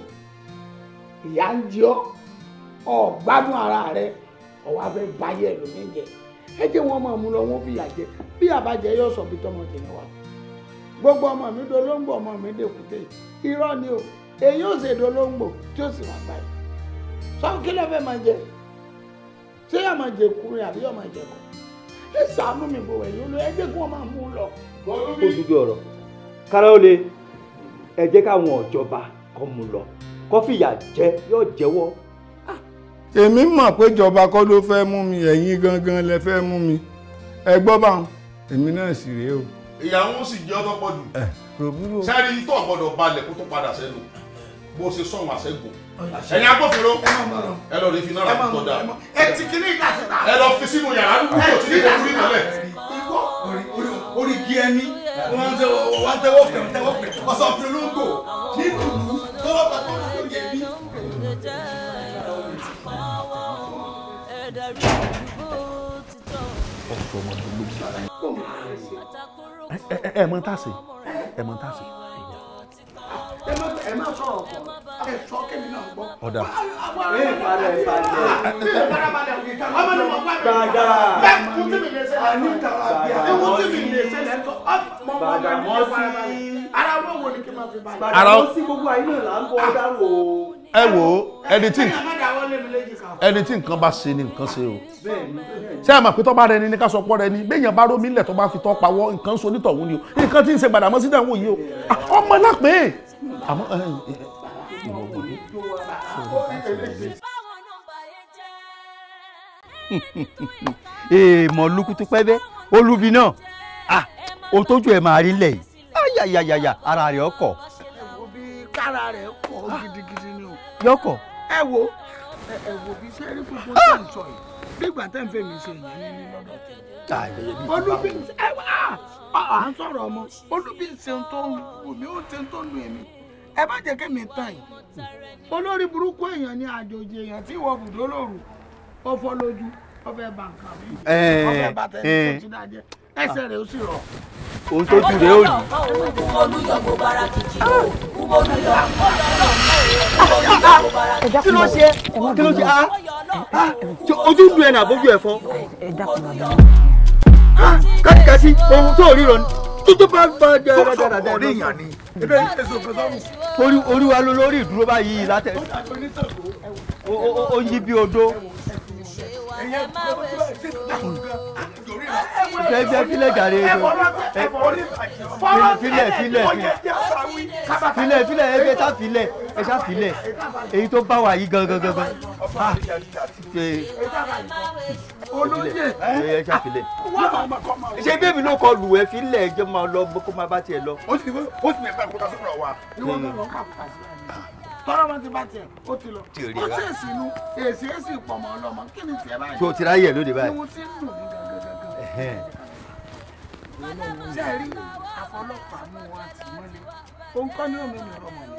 ìyá ń jẹ ọ́ ọ̀gbádùn ara rẹ̀ ọ̀wá fẹ́ báyé ẹlòmíì jẹ ẹ jẹ́ wọn máa mú lọ wọn fìyà jẹ bí àbájẹ yóò sọ bí tọmọ tèmi wà gbogbo ọmọ mi dolóńgbò ọmọ mi dèkúté irọ́ ni o èyí ò ṣe dolóńgbò tí ó sì máa gbà yìí sọ kí ló fẹ́ máa jẹ ṣé yóò máa jẹ kúrin àbí yóò máa jẹ kọ ẹ ṣàánú mi bò ẹ̀yìn olú ẹ jẹ́ kí wọ́n máa mú un lọ.
Ó dúdú ọ̀rọ̀ kára ó le ẹ jẹ́ káwọn ọ̀jọba kọ́ mú lọ kó fìyà jẹ yóò jẹ́wọ́.
Èmi mọ̀ pé ìjọba kọ́ ló fẹ́ mú mi ẹ̀yin gangan lẹ fẹ́ mú mi ẹ gbọ́ bá wọn èmi náà sì rèé o.
Ìyàwó sì jẹ́ ọtọ́ pọ̀ jù sẹ́rí tó gbọ́dọ̀ balẹ̀ kó tó padà sẹ́nu bó ṣe sọ̀rọ̀ àṣẹ́gun ẹ̀yin agbófinró ẹ lọ rí fi náírà tó dáa
ẹ ti kíní ìgbà síta
ẹ lọ fi sínú yàrá dúdú tó ti ní ìdókòwò nílẹ̀.
Orí igi ẹni wọ́n tẹ́wọ́ pẹ̀ tẹ́wọ́ pẹ̀ ọ̀sán fi olóńgbò nínú ìlú tọ́lọ́pàá tó ń lò yẹ bí.
Ẹ mọ tá a ṣe ẹ mọ tá a ṣe.
Ẹ má sọ̀rọ̀ kọ ẹ sọ kémi náà gbọ́.
Ọ̀dà. Ẹ wo ẹni tí nǹkan bá ṣe ni nǹkan ṣe o ṣé ẹ mọ̀ pé tó bá rẹ ni ní ká sọ pọ́ rẹ ni béèyàn bá rómi ńlẹ̀ tó bá fi tọ́ pawọ́ nǹkan so onítọ̀hún ni o nǹkan tí ń ṣe Gbàdámọ́sí náà wò yìí o ọmọ náà pé àmọ́ ìwọ wọlé.
Èèmọ̀ lukutu pẹ́bẹ́ Olúbi náà o tójú ẹ̀ máa rí lẹ̀ yìí ayayayaya ara rẹ̀ ọkọ̀.
Ẹ wo bí kára rẹ̀ kọ̀ gidigidi ni o.
Yọkọ̀.
Ẹ wo ẹ wo bí sẹ́rí gbogbo tó ń sọ yìí bí ìgbà tẹ́ ń fẹ́ mi ṣe ìyẹn ní lọ́dọ̀ tẹ̀lé. Olúbi ẹ à ń sọ̀rọ̀ ọmọ Olúbi ń ṣe tó ń wù mí ó ń ṣe tó ń lu èmi ẹ má jẹ́ kémi tàn yìí olórí burúkú èèyàn ni àjòjì èèyàn tí ìwọ bùdó lóru ó fọ́ lójú ó fẹ́ bà nǹkan mi ó fẹ́ bà tẹ̀lé tó ti dájẹ́ ẹsẹ̀ rẹ̀ ó sì rọ̀.
Ohun tó jù rèé ò ní. Kí ló ṣe kí ló ṣe ojú ń du ẹ̀ nà bójú ẹ̀ fọ́. Kátìkátì ohun tó ríran tó bá bá jẹ dáadáa
orí èèyàn ni ebe ń ṣe sọ̀kan sọ́run.
Orí wa ló lórí ìdúró báyìí látẹ̀ ó yí bí odó.
Ẹ má wẹ̀ṣù o.
Fẹ́ filẹ̀ jàre. Filẹ̀ filẹ̀ filẹ̀ filẹ̀ ẹ ṣá filẹ̀ ẹ ṣá filẹ̀ èyí tó bá wà yìí gangan gangan.
Olóyè
ẹ ṣá filẹ̀. Ṣé bébí ló kọ lù ẹ filẹ̀ ẹ jẹ́ máa lọ kó máa bá tiẹ̀ lọ.
Ó sì ní ẹ̀fẹ́ kó ta sọ́kùnrin wa.
Tọ́lá wọn ti bá tiẹ̀ ó ti lọ. Ó sì èsì inú èsì èsì pọ̀mọ́ ọlọ́mọ kí ni tiẹ̀ báyìí.
Tó o ti ráyè lóde báyìí.
Ìwọ̀n ti ń dùn mí gangan gangan. Ṣé ẹ rí àfọlọ́pàá mú wa tì mọ́lẹ̀? Òun kọ́ ní òmìnira ọmọ mi.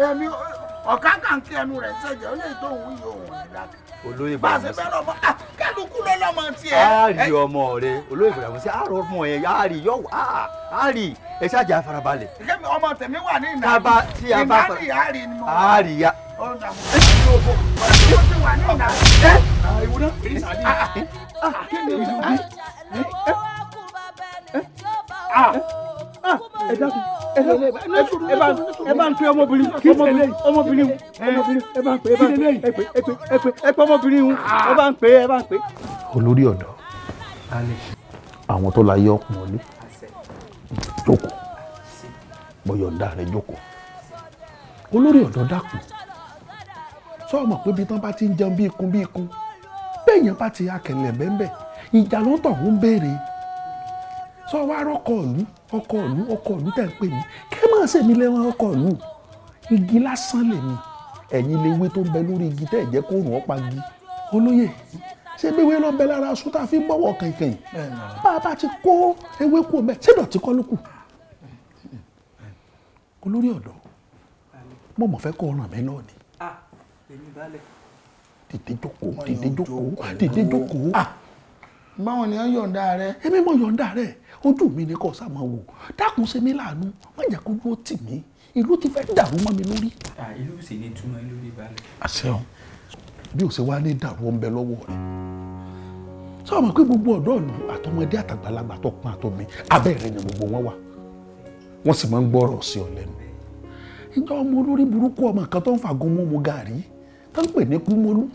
Èmi ọ̀ká kàǹkì ẹnu rẹ̀ ṣẹ̀jẹ̀ ó lè tó òun yìí òun ní dákẹ́.
Olóyè
bá a ṣe fẹ́ lọ́mọ kálukú ló lọ́mọ tiẹ̀.
A rí ọmọ rẹ olóyè Gbàdámọ́sí a rọ ọmọ yẹn a rí yọ a rí ẹ ṣáàjà farabalẹ̀.
Ìkẹ́mi ọmọ tèmi wà ní ìnáwó ìnáwó a rí ni mo wà.
A rí ya.
Ó ti wà ní ìnáwó.
Ẹ dákun ẹ bá ń pe ọmọbìnrin ọmọbìnrin ẹ bá ń pe ẹ pé ẹ pé ẹ pé ẹ pé ọmọbìnrin ẹ bá ń pe ẹ bá ń pe.
Olórí ọ̀dọ́ àwọn tó la yọ ọkùnrin jókòó bọyọ̀ǹda rẹ jókòó. Olórí ọ̀dọ́ dákun sọ ọmọ pé bí tán bá ti ń jẹun bí ikun bí ikun bẹ́ẹ̀ yẹn bá ti akẹlẹ̀ bẹ́ẹ̀ ìjà ló ń tọ̀ ń béèrè. Sọ wá rọkọ ìlú ọkọ ìlú ọkọ ìlú tẹ̀ ń pè mí kẹ́ máa ṣe mí lẹ́wọ̀n ọkọ ìlú igi lásán lèmi ẹ̀yin léwé tó ń bẹ lórí igi tẹ́ ẹ̀ jẹ́ kó rùn ọ́ pa igi. Olóyè ṣé gbéwé ló ń bẹ lára aṣọ tá a fi ń bọ̀wọ̀ kẹ̀kẹ́ bá a bá ti kó ewé kú ọmọ ẹ̀ ṣé dọ̀tí kọ́ ló kù. Olórí ọ̀dọ́ mo mọ̀ fẹ́ kó ràn mí lọ́ọ̀ ni. Dìde jókòó dìde jókòó dìde jókòó.
Báwọn ni wọ́n yọ̀ǹda rẹ.
Èmi mọ̀ yọ̀ǹda rẹ ojú mi ni kò sá máa wò dákun ṣe mí láàánú má jẹ́ kó dúró tì mí ìlú ti fẹ́ dàrú mọ́ mi lórí.
Ìlú sì ní túmọ̀ lórí balẹ̀.
Àṣẹ o bí o ṣe wá ní dàrú ọ̀nbẹ lọ́wọ́ rẹ sọ ma pé gbogbo ọ̀dọ́ ìlú àtọmọdé àtàgbàlagbà tó pọn àtọmi abẹ́ rẹ ni gbogbo wọn wà wọ́n sì máa ń gbọ́rọ̀ sí ọ lẹ́nu. Ìjọ ọmọ olórí burúkú ọmọ kan tó ń fàgùn mú mu gàrí tó ń pè ní Kúmólú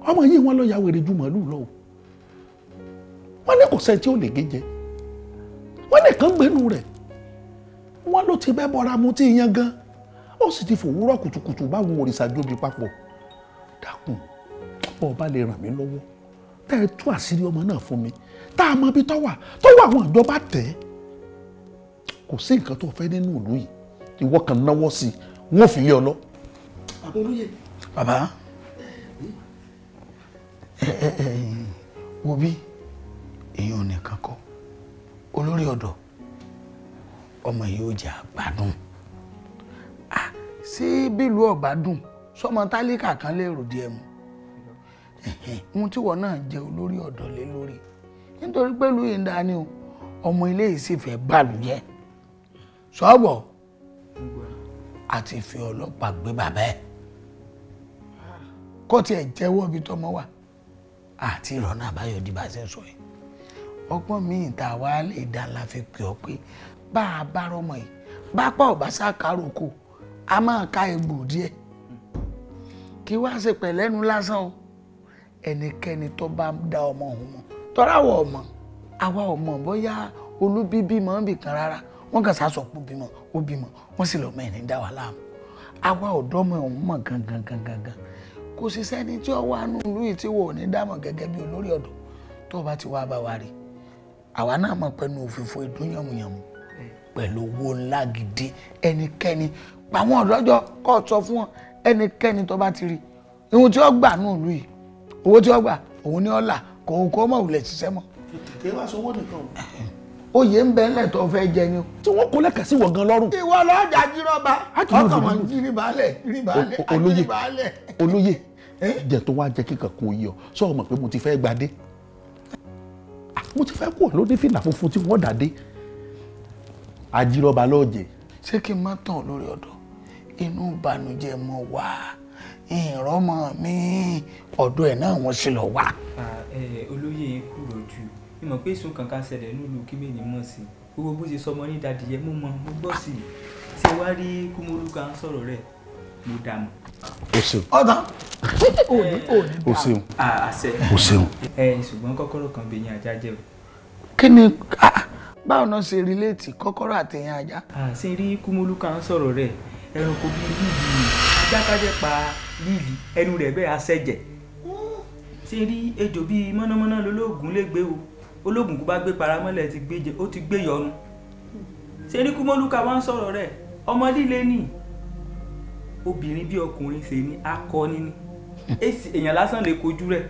ọmọ yìí wọ́n lọ ya wèrè ju màálù lọ o. Wọ́n ní kò sẹ́ni tí ó lè gé jẹ wọ́n nìkan gbénu rẹ̀ wọ́n ló ti bẹ́ bọ́ra mu tí yan gan ó sì ti fòwúrọ̀ kùtùkùtù báwọn òrìṣà jóbi papọ̀. Dákun bọ́ ọ bá lè ràn mí lọ́wọ́ tẹ́ ẹ tú àṣírí ọmọ náà fún mi tá a mọ ibi tó wà tó wà àwọn ìjọba tẹ̀ ẹ́ kò sí nǹkan tó fẹ́ nínú ìlú yìí ìwọ kan náwó sí i wọ́n fi lé ọ lọ.
Bàbá wo bí èèyàn nìkan kọ́ olórí ọ̀dọ́ ọmọ yìí ó jẹ́ àgbàdùn sí bílùú ọ̀bádùn sọmọ tálíkà kan lè rò díẹ̀ mu ohun tí wọn náà jẹ olórí ọ̀dọ́ lé lórí nítorí pẹ̀lú ìdá ni o ọmọ ilé yìí sì fẹ́ bàlùjẹ́ sọ́ọ̀bọ̀ àti fi ọlọ́pàá gbé bàbá ẹ̀ kó tiẹ̀ jẹ́wọ́ ibi tọ́mọ wà àti ìrọ̀nà àbáyọ di bá a ṣe ń sọ yìí ọgbọ́n míì tá a wá lè dá la fi pè ọ́ pé bá a bá rọmọ yìí bá pa ọ̀bá sákàrò kò a máa ka egbò díẹ̀ kí wá ṣe pẹ̀lẹ́nu lásán o ẹnikẹ́ni tó bá da ọmọ òun mọ̀ tọ́ra wọ̀ ọmọ àwa ọmọ bóyá olúbíbí mọ́ ń bì kan rárá wọ́n kàn sásọ pé bímọ ó bímọ wọ́n sì lọ́mọ ẹni dá wa láàmú àwa ọ̀dọ́mọ òun mọ̀ gangan gangan gan kò sì sẹ́ni tí ó wà nù ìlú yìí tí wò ní dámọ̀ gẹ́gẹ́ bí olórí ọ̀dọ́ tó bá ti wá bá wa rí àwa náà mọ̀ pẹ̀lú òfìfo ìdún yànmùyànmù pẹ̀lú owó ńlá gidi ẹnikẹ́ni pàwọn ọ̀dọ́jọ́ kọ́ sọ fún wọn ẹnikẹ́ni tó bá ti rí ihun tí ó gbà nù ìlú yìí owó tí ó gbà òun ni ó là kò kó mọ̀ wulẹ̀ ṣiṣẹ́ mọ́.
Kì í wá sọ owó nìkan o.
Oyè ń bẹ ńlẹ̀ tó fẹ́ jẹ ni o.
Tí wọ́n kó lẹ́kẹ̀ẹ́ sí wọ̀ gan lọ́rùn.
Ìwọ lọ́jà jírọ́ba ọkàn mọ̀ jírí baálẹ̀ jírí baálẹ̀ jírí baálẹ̀.
Olóyè jẹ tó wá jẹ kíkan kún oyè ọ sọ ọmọ pé mo ti fẹ́ gbadé mo ti fẹ́ kú lóní fìlà funfun tí wọ́n dàdé ajírọ́ba lọ́ọ̀jẹ̀.
Ṣé kí n má tàn lórí ọ̀dọ̀ inú ìbànújẹ́ mọ wá ìrọ́mọ mi ọ̀dọ̀ ẹ̀ náà wọ́n sì lọ wá.
Olóyè kúrò jù mi mọ̀ pé ìsún kankan ṣẹlẹ̀ nílùú kí mèní mọ̀ sí gbogbo bó ṣe sọmọ ní dadìyẹ mo mọ̀ mo gbọ́ sí i ṣé wàá rí Kúmólú kan sọ̀rọ̀ rẹ̀ Mo dà mọ̀.
O ṣeun.
Ọ̀tàn.
O ṣeun.
Àṣẹ.
O ṣeun.
Ẹ ṣùgbọ́n kọ́kọ́rọ́ kan bẹ yín ajá jẹ́ o.
Kí ni báwo náà ṣe rìlẹ́ẹ̀tì kọ́kọ́rọ́ àtẹ̀yìn ajá?
Ṣé rí Kúmólú kan sọ̀rọ̀ rẹ̀, ẹranko bíi líìlì ajákájẹ́ pa líìlì ẹnu rẹ̀ bẹ́ẹ̀ aṣẹ́jẹ̀. Ṣé rí ejò bíi mọ́nàmọ́ná lolóògùn lè gbé o, olóògùn kó bá gbé paramọ́lẹ̀ ti gbé jẹ, ó ti gbé yọnu. Ṣé rí Kúmólú ká wá ń sọ̀rọ̀ rẹ̀, ọmọ líle ni, obìnrin bí ọkùnrin ṣe ní akọni ni, èsì èèyàn lásán lè kojú rẹ̀,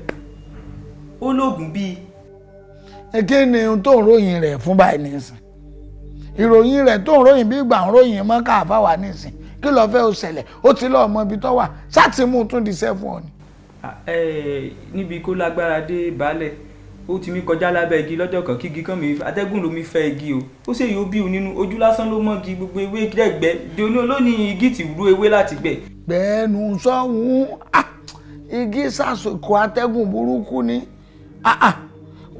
olóògùn bíi.
Kí ni ohun tó ń ròyìn rẹ̀ fún báyìí nísìn? Ìròyìn rẹ̀ tó ń ròyìn bí ìgbà ń ròyìn mọ́ káàfà wà nísìn, kí ló fẹ́ ó ṣẹlẹ̀? Ó ti lọ́ọ́ mọ ibi tó wà, sáàtì mú un tún di iṣẹ́ fún ọ ni.
Níbi kó lágbára dé baálẹ̀, ó ti mí kọjá lábẹ́ igi lọ́jọ́ kan, kígi kan mi atẹ́gùn ló mi fẹ́ igi o, ó sì yóò bí o nínú ojú lásán ló mọ́gi gbogbo ewé dẹ́gbẹ́ doni olónìí igi ti rú ewé láti gbẹ.
Gbẹ́nu sọ́hún, igi sàṣokò atẹ́gùn burúkú ni,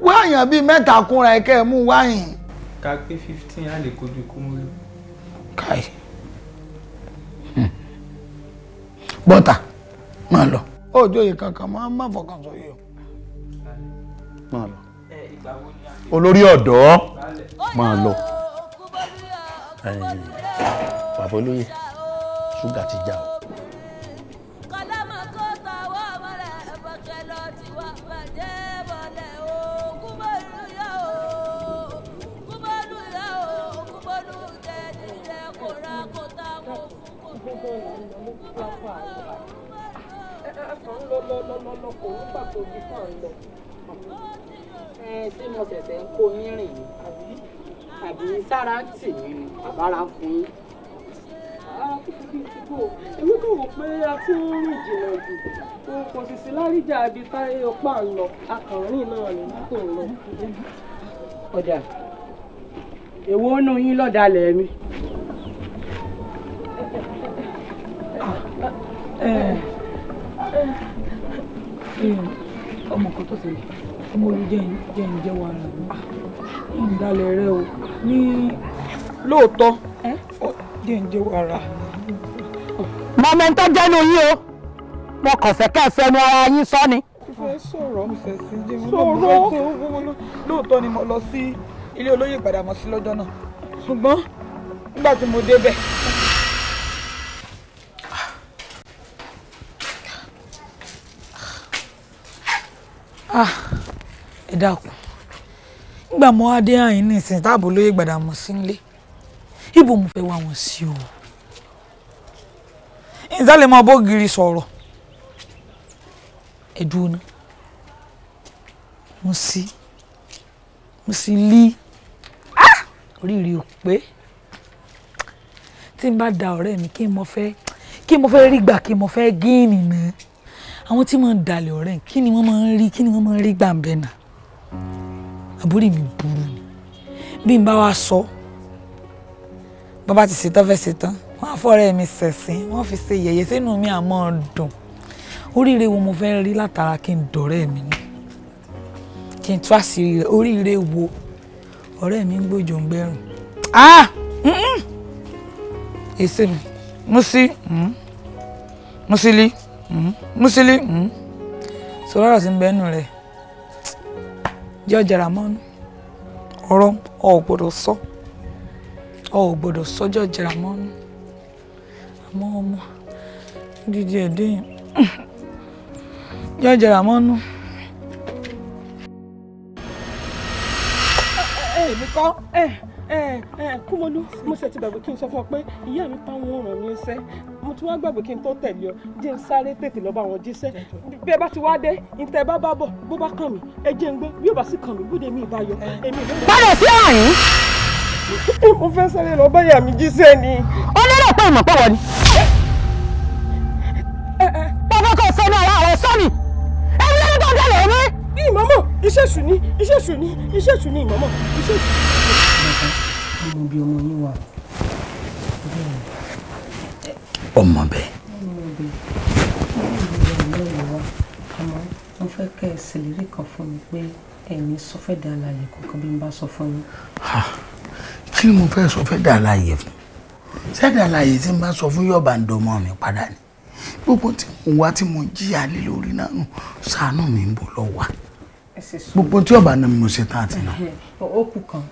wáyàn bíi mẹ́ta kúnra ẹ̀kẹ́ mú wáyìn.
Ká pé 15 á lè kojú Kúmólú.
Káì bọ́tà máa lọ òjòyè kankan máa fọkàn sọ yìí o.
Máa lọ olórí ọ̀dọ́ máa lọ. Bàbá olóyè, ṣúgà ti já o.
Ṣé mo ṣẹ̀ṣẹ̀ ń kó yín rìn ni àbí sára ń tì mí ni àbára ń fún yín?
Ara kúkú bíi ti bò, èmi kò wò pé a ti ń rìn jìnnà jù, kò sì sí láríjà ibi táyé ọpá ń lọ, akànrìn náà ni mọ́tò ń lọ.
Ọ̀dà, èwo nù yín lọ́dàlẹ̀ mi?
Ọmọ kan tó ṣẹlẹ̀, ọmọ olú jẹ́ ń jẹ́wọ́ ara mi, ń dalẹ̀ rẹ o ní lóòótọ́, jẹ́ ń jẹ́wọ́ ara.
Mọ̀mẹ́ntọ́ jẹ́nu yín o, mo kàn fẹ́ kẹ́ ẹ fẹnu ara yín sọ ni.
Mo fẹ́ sọ̀rọ̀, mo fẹ́ sí jẹ́ sọ̀rọ̀. Lóòótọ́ ni mo lọ sí ilé olóyè Gbàdámọ́sí lọ́jọ́ náà, ṣùgbọ́n nígbà tí mo débẹ̀. Ẹ dákun, nígbà mo wá dé àyín nísìnyí táàbò lóye Gbàdámọ́sí nílé, ibo mo fẹ́ wá wọn sí o? Ìsàlẹ̀ máa bọ́ gírí sọ̀rọ̀. Ẹ dúró ná, mo sì lí oríire ò pé tí n bá da ọ̀rẹ́ mi kí n mo fẹ́ rí gbà, kí n mo fẹ́ gíìnì náà. Àwọn tí wọ́n ń dalẹ̀ ọ̀rẹ́ kí ni wọ́n máa ń rí, kí ni wọ́n máa ń rí gbà ń bẹ̀ náà? Àbúrò mi burú ni, bí n bá wa sọ bàbá ti ṣetán fẹ́ ṣetán, wọ́n á fọ́rẹ́ mi ṣẹ̀sín, wọ́n fi ṣe yẹ̀yẹ́ sínú mi àmọ́ dùn. Oríire wo mo fẹ́ rí látara kí n dọ̀rẹ́ mi ni, kí n tú àṣírí rẹ̀? Oríire wo? Ọ̀rẹ́ mi ń gbòjò ń gbẹ́rùn. Èsì mi Musili Musili sọ̀rọ̀ ọ̀rọ̀ sí ń bẹ́nu rẹ̀ jẹ́ ọ̀jàrà mọ́nú ọ̀rọ̀ ọ̀ gbọ́dọ̀ sọ, ọ̀ gbọ́dọ̀ sọ, jẹ́ ọ̀jàrà mọ́nú. Àmọ́ ọmọ dídí ẹ̀dẹ́ yẹn jẹ́ ọ̀jàrà mọ́nú.
Èmi kọ́ Kúmọlú, mo ṣe ti gbàgbé kí n sọ fún ọ pé ìyá mi pa wọn ràn mí ṣẹ́, mo tún wá gbàgbé kí n tó tẹ̀lé ọ, jẹ́ n sáré tètè lọ bá wọn jíṣẹ́. Bí ẹ bá ti wá dé, ìtẹ́ bá bá bọ̀, bó bá kàn mí ẹ jẹ́ n gbọ́, bí ó bá sì kàn mí bóde mi ìbá yọ èmi ìlú.
Padà sí àyín.
Mo fẹ́ sáré lọ bá ìyá mi jíṣẹ́ ni.
Ó lérò pé ìmọ̀ pé wọ́n ni. Bàbá kò sọ ní ara rẹ̀ sọ́ni, ẹni lẹ́nu tó ń dalẹ̀ mi.
Ìmọ̀mọ̀, iṣẹ́ èṣù ni, iṣẹ́ èṣù ni, iṣẹ́ èṣù ni ìmọ̀mọ̀, iṣẹ́ èṣù.
Ọmọ bíi ọmọ yín wà.
Ọmọ bẹ́ẹ̀.
Ọmọ bẹ́ẹ̀. Ọmọ àmọ́ mo fẹ́ kẹ́ ẹ ṣèlérí kan fún mi pé ẹ̀yin sọ fẹ́ dà láàyè kankan bí n bá sọ fún yín.
Kí ni mo fẹ́ sọ fẹ́ dà láàyè fún? Sẹ́dà láàyè tí n bá sọ fún yọ̀bà ń dọmọ mi padà ni. Gbogbo tí mo wá tí mo jìyà lé lórí náà nù, ṣàánú mi ń bọ̀ lọ wá. Gbogbo tí ọba náà mo ṣe tán àti náà.
Ó kù kan.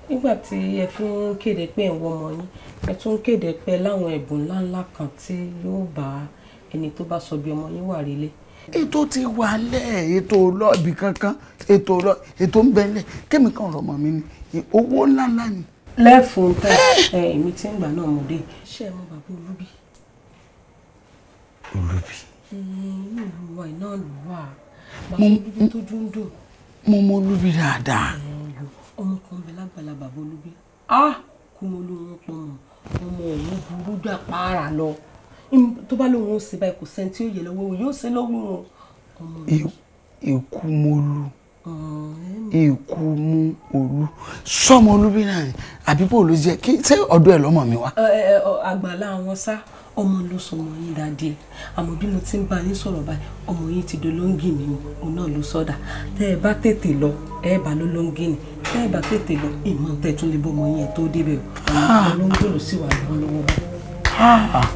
Nígbà tí ẹ fi ń kéde pé ẹ̀ ń wọ ọmọ yín, ẹ tún ń kéde pé láwọn ẹ̀bùn ńláńlá kan tí yóò bá ẹni tó bá sọ bí ọmọ yín wà relé.
Ètò ti wà lẹ̀, ètò lọ́ọ̀bì kankan, ètò lọ, ètò ń bẹ lẹ̀, kémi kan rọ̀ mọ́ mi ni, owó ńláńlá ni.
Lẹ́fun tẹ ẹ, èmi tí ń gbà náà mo dé. Ṣé ẹ mọ bàbá Olúbí?
Olúbí.
Inú ìlú wa iná ló wà. Bàbá Olúbí tójú ń dùn.
Mo mọ Olúbí dáadáa.
Ọmọ kan bẹ lágbàlá bàbá Olúbí. Ah! Kú mo ló wọn pọ̀ mọ́. Ọmọ òun burú dà pààrà lọ. Tó bá lóun ó ṣe báyìí kò sẹ́ni tí ó yẹ lọ́wọ́ òun yóò ṣe lọ́wọ́ wọn.
Ikú mo lu. Ikú mú Olú. Sọmọ Olúbí náà ni àbí bò ló jẹ kí ṣé ọ̀dọ̀ ẹ̀ lọ́mọ mi wá.
Àgbàlá àwọn sá ọmọ ló sọmọ yín dáadé, àmọ́ bí mo ti ń bá yín sọ̀rọ̀ báyìí ọmọ yín ti dolóńgì ni o, òun náà ló sọdà. Tẹ́ ẹ bá tètè lọ ẹ bá lólóńgì ni, tẹ́ ẹ bá tètè lọ ìmọ̀ tẹ́ tún lè bọ́ ọmọ yín ẹ tó débẹ̀ o. Olóńgbò ló sì wà lọ́wọ́lọ́wọ́ báyìí.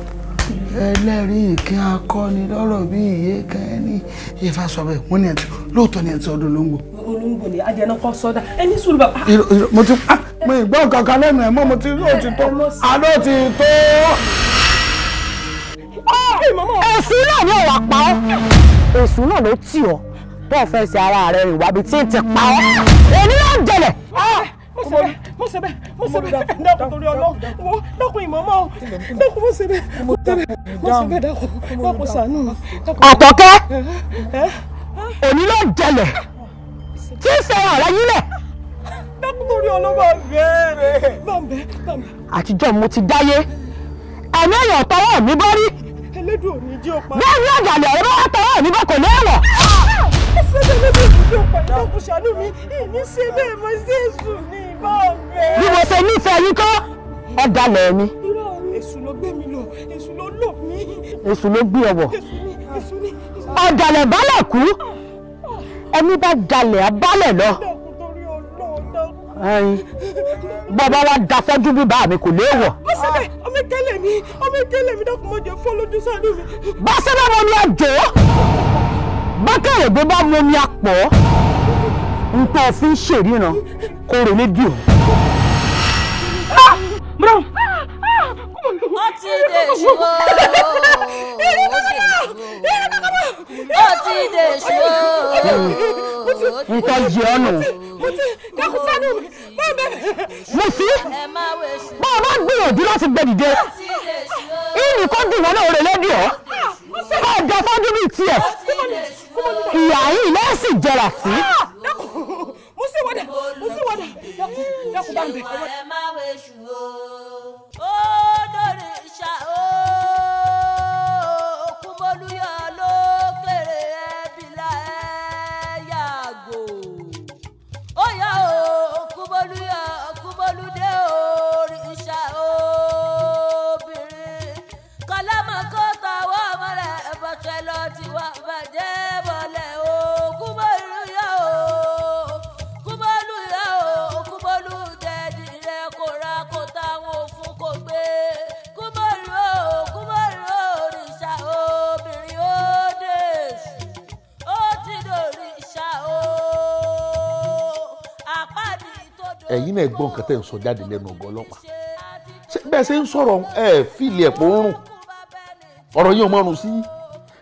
Ẹlẹ́rìí ìkín akọni lọ́rọ̀ bí ìyé kan ní Ifá sọ bẹ́ẹ̀, wọ́n ní ẹtì lóòótọ́ ní ẹtì ọdún olóńgbò.
Olóńgbò ni adìẹ náà kọ́ sọ́dà ẹni sùúrù bàbá.
Mo ti mo ìgbọ́ kankan lẹ́nu ẹ̀ mọ́, mo ti ó ti tó àlọ́ ti tó.
Èṣù náà ni òwà pa ọ́, èṣù náà ló tì ọ́ tó fẹ́ ṣe ara rẹ̀ rìn wábi tí ń ti pa ọ́, èmi náà ń jẹlẹ̀.
Mo ṣe bẹ́ẹ̀, mo ṣe bẹ́ẹ̀, dákun torí Ọlọ́run, wo dákun ìmọ̀ọ́mọ́ o, dákun mo ṣe bẹ́ẹ̀, mo ṣe bẹ́ẹ̀, dákun, dákun ṣàánú mi.
Àtọ̀kẹ́, òní ló ń jẹlẹ̀ tí ń fẹ́ràn rẹ yílẹ̀.
Dákun torí Ọlọ́run, bá ń bẹ́ẹ̀, bá ń bẹ́ẹ̀, bá ń bẹ́ẹ̀.
Àtijọ́ mo ti dáyé, ẹ̀mí èèyàn tọwọ́ mi bọ́ rí.
Elédùn ò ní jí ó pa.
Bẹ́ẹ̀ ni ọ̀dàlẹ̀ ọ̀rọ̀ wá tọwọ́ mi bọ́ kò léèwọ̀. Bí mo ṣe nífẹ̀ẹ́ yín kọ́, ọ̀dàlẹ̀ mi.
Èṣù ló gbé mi lọ, èṣù ló lò mí.
Èṣù ló gbé ọwọ́. Ọ̀dàlẹ̀ bálẹ̀ kú, ẹni bá dalẹ̀ á bálẹ̀ lọ. Bàbá wa da fọ́jú bí bá mi kò léèwọ̀.
Mo ṣe bẹ́ẹ̀, ọmọ ìkẹlẹ̀ mi, ọmọ ìkẹlẹ̀ mi dákun mọ́ jẹ́ fọ́ lójú ṣàánú mi.
Bá ṣe bá mo ní àjò, bákẹ́rẹ̀ bá mo ní apọ̀, nǹkan òfin ṣèríran kó rò lédìí o.
Ó ti dèṣù o, ó ti dèṣù o.
Nǹkan jẹ ọ́ nù. Mo sí, bá a bá gbìyànjú láti gbẹ dìde, ìlú kò dùn wọn náà rè lédìí ọ́, kó o jẹ fọ́jú bíi tiẹ̀, ìyá yìí lẹ́sìn jẹrà sí.
Mo sì wọ́dà, mo sì wọ́dà, dákun bá ń bẹ̀.
Ẹ má wéṣù o, ó dòrè ṣá o, Kúmọ́lúyọ̀ lókèrè ẹbílà ẹ yàgò. Ó yá o, Kúmọ́lúyọ̀, Kúmọ́lúdé òrìṣà obìnrin. Kọ́lámọ̀ kó tọwọ́ ọmọ rẹ̀ bọ̀ṣẹ̀ lọ tiwa bàjẹ́ bọ̀lẹ̀ o, Kúmọ́lúyọ̀ o. Kúmọ́lúyọ̀ o, Kúmọ́lú dẹ̀dí rẹ̀ kò ra kó táwọn òfun kò gbé. Kúmọ́lú o, Kúmọ́lú òrìṣà obìnrin ó dèṣù, ó ti dòrìṣà o. Àpáàdì tó dò.
Ẹ̀yin náà gbọ́ nǹkan tẹ́ ń sọ jáde lẹ́nu ọ̀gá ọlọ́pàá. Ṣé bẹ́ẹ̀ ṣe ń sọ̀rọ̀ ẹ fìlì ẹ̀pọ̀ ń rùn? Ọ̀rọ̀ yìí ò mọ̀rùn sí.